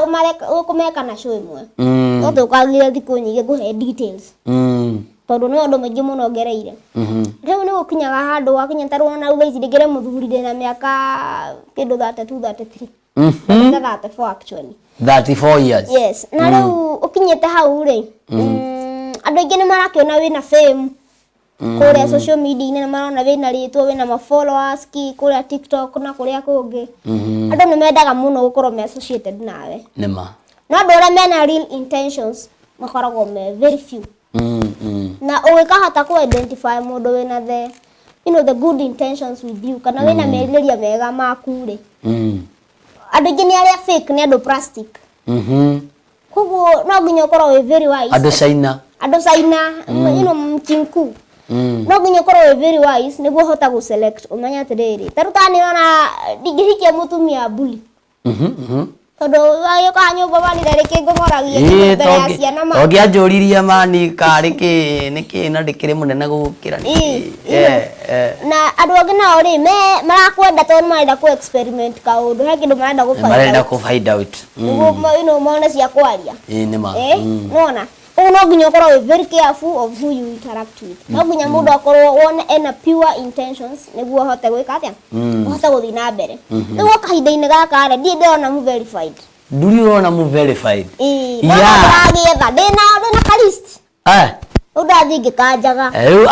kũmeka na show ĩmwe. No tũkagire thikũ nyingĩ ngũhe details, tondũ nĩ maũndũ maingĩ mũno ngereire. Rĩu nĩ gũkinyaga handũ wakinya ta rĩu ona thaa ici ndĩkĩrĩ mũthuri, ndĩna mĩaka kĩndũ 32, 33, 34 actually. 34 years. Yes, na rĩu ũkinyĩte hau rĩ, andũ aingĩ nĩ marakĩona wĩna fame kũrĩa social media-inĩ, nĩ marona wĩna rĩtwa, wĩna ma followers ki kũrĩa TikTok na kũrĩa kũngĩ. Andũ nĩ mendaga mũno gũkorwo me associated nawe. Nĩma. No andũ arĩa mena real intentions makoragwo me very few. Na ũgĩkahota kũ identify mũndũ wĩna the you know the good intentions with you, kana wĩna merirĩria mega maku rĩ, andũ aingĩ nĩ arĩa fake, nĩ andũ plastic. Koguo no nginya ũkorwo wĩ very wise. Andũ China. Andũ China, mchinku. No nginya ũkorwo wĩ very wise nĩguo ũhota gũ select, ũmenye atĩrĩrĩ, ta rĩu ta nĩ ũrona ndingĩhikia mũtumia bully, tondũ agĩũkaga nyũmba mani rĩkĩ ngũng'oragia mbere ya ciana ma. Tongĩanjũririe mani karĩ kĩ nĩ kĩ na ndĩkĩrĩ mũnene gũkĩra nĩ kĩ. Na andũ angĩ nao rĩ, me marakwenda tondũ nĩ marenda kũ experiment kaũndũ, he kĩndũ marenda gũ find marenda out. Kũ find out. Nĩguo mone cia kwaria. Ĩ nĩ ma. Nona ũguo no nginya ũkorwo wĩ very careful of who you interact with. No nginya mũndũ akorwo wone ena pure intentions nĩguo ahote gwĩka atĩa, ũhote gũthiĩ na mbere. Rĩu kahinda-inĩ gaka rĩ, ndirĩ ndĩrona mu verified. Nduri ũrona mu verified? Ĩĩ, no ndĩragĩetha, ndĩna ka list. Rĩu ndathiĩ ngĩkanjaga. Rĩu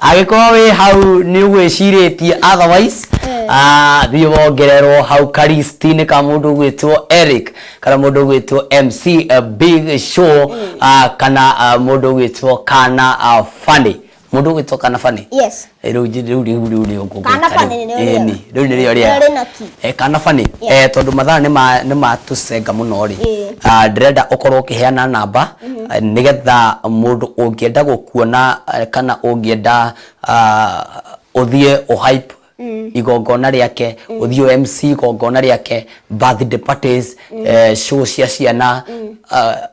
angĩkorwo wĩ hau nĩ ũgwĩcirĩtie otherwise, thiĩ wongererwo hau kalist-inĩ ka mũndũ ũgwĩtwo Eric, kana mũndũ ũgwĩtwo MC Big Show, kana mũndũ ũgwĩtwo Kana Funny, mũndũ ũgwĩtwo Kana Funny. Yes. Rĩu nĩ ũngũgwĩta Kana rĩu. Funny nĩrĩo rĩega. Ĩni, rĩu nĩrĩo rĩega. Nĩrĩo rĩna ki. Kana Funny. Tondũ mathaa nĩ matũcenga mũno rĩ, ndĩrenda ũkorwo ũkĩheana namba, nĩgetha mũndũ ũngĩenda gũkuona, kana ũngĩenda ũthiĩ ũhype igongona rĩake, ũthiĩ ũ MC igongona rĩake, birthday parties, show cia ciana,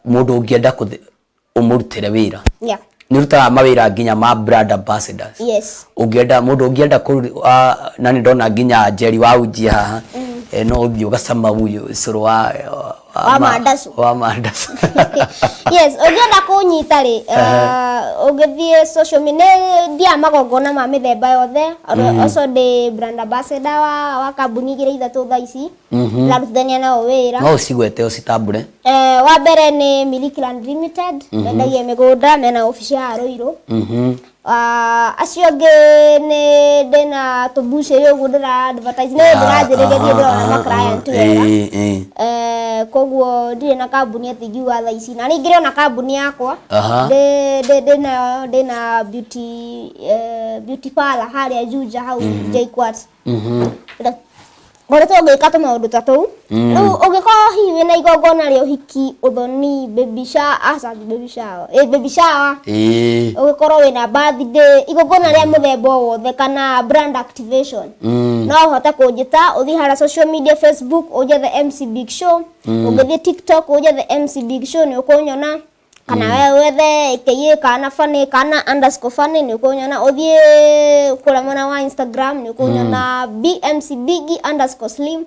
mũndũ ũngĩenda ũmũrutĩre wĩra. Nĩ ũrutaga mawĩra nginya ma brand ambassadors? Yes. Ũngĩenda, mũndũ ũngĩenda na nĩ ndona nginya Njeri wa Uji haha, no ũthiĩ ũgacama ũyũ cũrũ wa Wa mandacu. Wa mandacu. Yes, ũngĩenda kũnyita rĩ, ũngĩthiĩ social media, nĩ thiaga magongona ma mĩthemba yothe. Also ndĩ brand ambassador wa kambuni igĩrĩ ithatũ thaa ici ndĩrarutithania nao wĩra. No ũcigwete ũcitambũre. Wa mbere nĩ Miliki Land Limited, mendagia mĩgũnda, mena obici ya Ruiru. Acio angĩ nĩ ndĩna tũmbucĩrĩ ũguo ndĩra advertise, nĩ ndĩranjĩrĩria thiĩ ndĩrona ma client wega. Koguo ndirĩ na kambuni atĩ ingiuga thaa ici, na ningĩ ndĩ ona kambuni yakwa. Ndĩnayo, ndĩna beauty parlor harĩa Juja hau JKUAT. Ngoretwo ngĩka tũmaũndũ ta tũu. Rĩu ũngĩkorwo hihi wĩna igongona rĩa ũhiki, ũthoni, baby shower, aca ti baby shower, ĩ baby shower, ũngĩkorwo wĩna birthday, igongona rĩa mũthemba o wothe kana brand activation, no ũhote kũnjĩta, ũthiĩ harĩa social media, Facebook ũnjethe MC Big Show, ũngĩthiĩ TikTok ũnjethe MC Big Show nĩ ũkũnyona, kana we wethe aka kana funny kana underscore funny nĩ ũkũnyona, ũthiĩ kũrĩa mwena wa Instagram nĩ ũkũnyona BMC Biggie underscore slim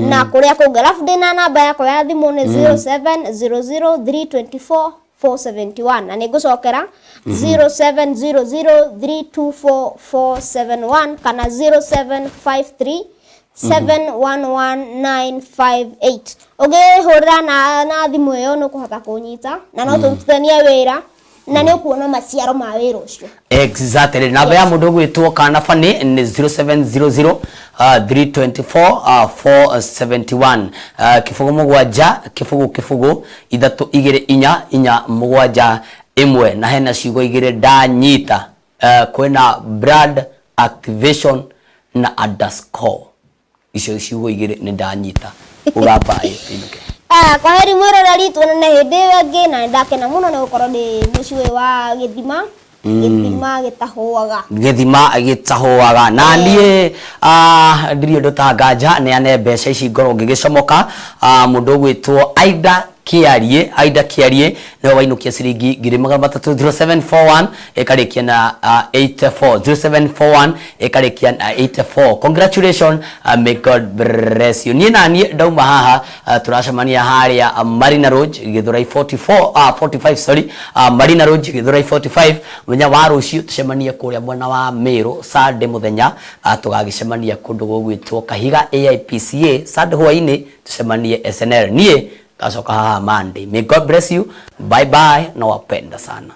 na kũrĩa kũngĩ. Alafu ndĩna namba yakwa ya thimũ nĩ 0700 324 471, na nĩ ngũcokera 0700 324 471 kana 0753 711958. Ũngĩhũrĩra na thimũ ĩyo nĩ ũkũhota kũnyita na no tũrutithanie wĩra na nĩ ũkuona maciaro ma wĩra ũcio. Exactly. Namba ya mũndũ ũgwĩtwo Kana Funny nĩ 0700 324 471, 0 7 0 0 3 2 4 4 7 1. Na hena ciugo igĩrĩ ndanyita, kwĩna brand activation na underscore. Icio ciugo igĩrĩ nĩ ndanyita. Ũgamba ĩinũke. Ah, kwa heri mwĩroreri, tuonane hĩndĩ ĩyo ĩngĩ, na nĩndakena mũno nĩ gũkorwo ndĩ mũciĩ ũyũ wa gĩthima, gĩthima gĩtahũaga. Gĩthima gĩtahũaga. Na niĩ ndirĩ ũndũ ta nganja neane mbeca ici ngorwo ngĩgĩcomoka. Mũndũ ũgwĩtwo Aida Kĩarie, Aida Kĩarie nĩwe wainũkia ciringi 300,000, 0741 ĩkarĩkia na 84, 0741 ĩkarĩkia na 84. Congratulations, may God bless you. Niĩ na niĩ ndauma haha, tũracemania harĩa Marina Lodge Gĩthũrai 44, 45, sorry, Marina Lodge Gĩthũrai 45 mũthenya wa rũciũ. Tũcemanie kũrĩa mwena wa Meru Sunday mũthenya, tũgagĩcemania kũndũ gũgwĩtwo Kahiga AIPCA Sunday hwainĩ, tũcemanie SNL. Niĩ ngacoka haha Monday. May God bless you. Bye bye, nawapenda sana.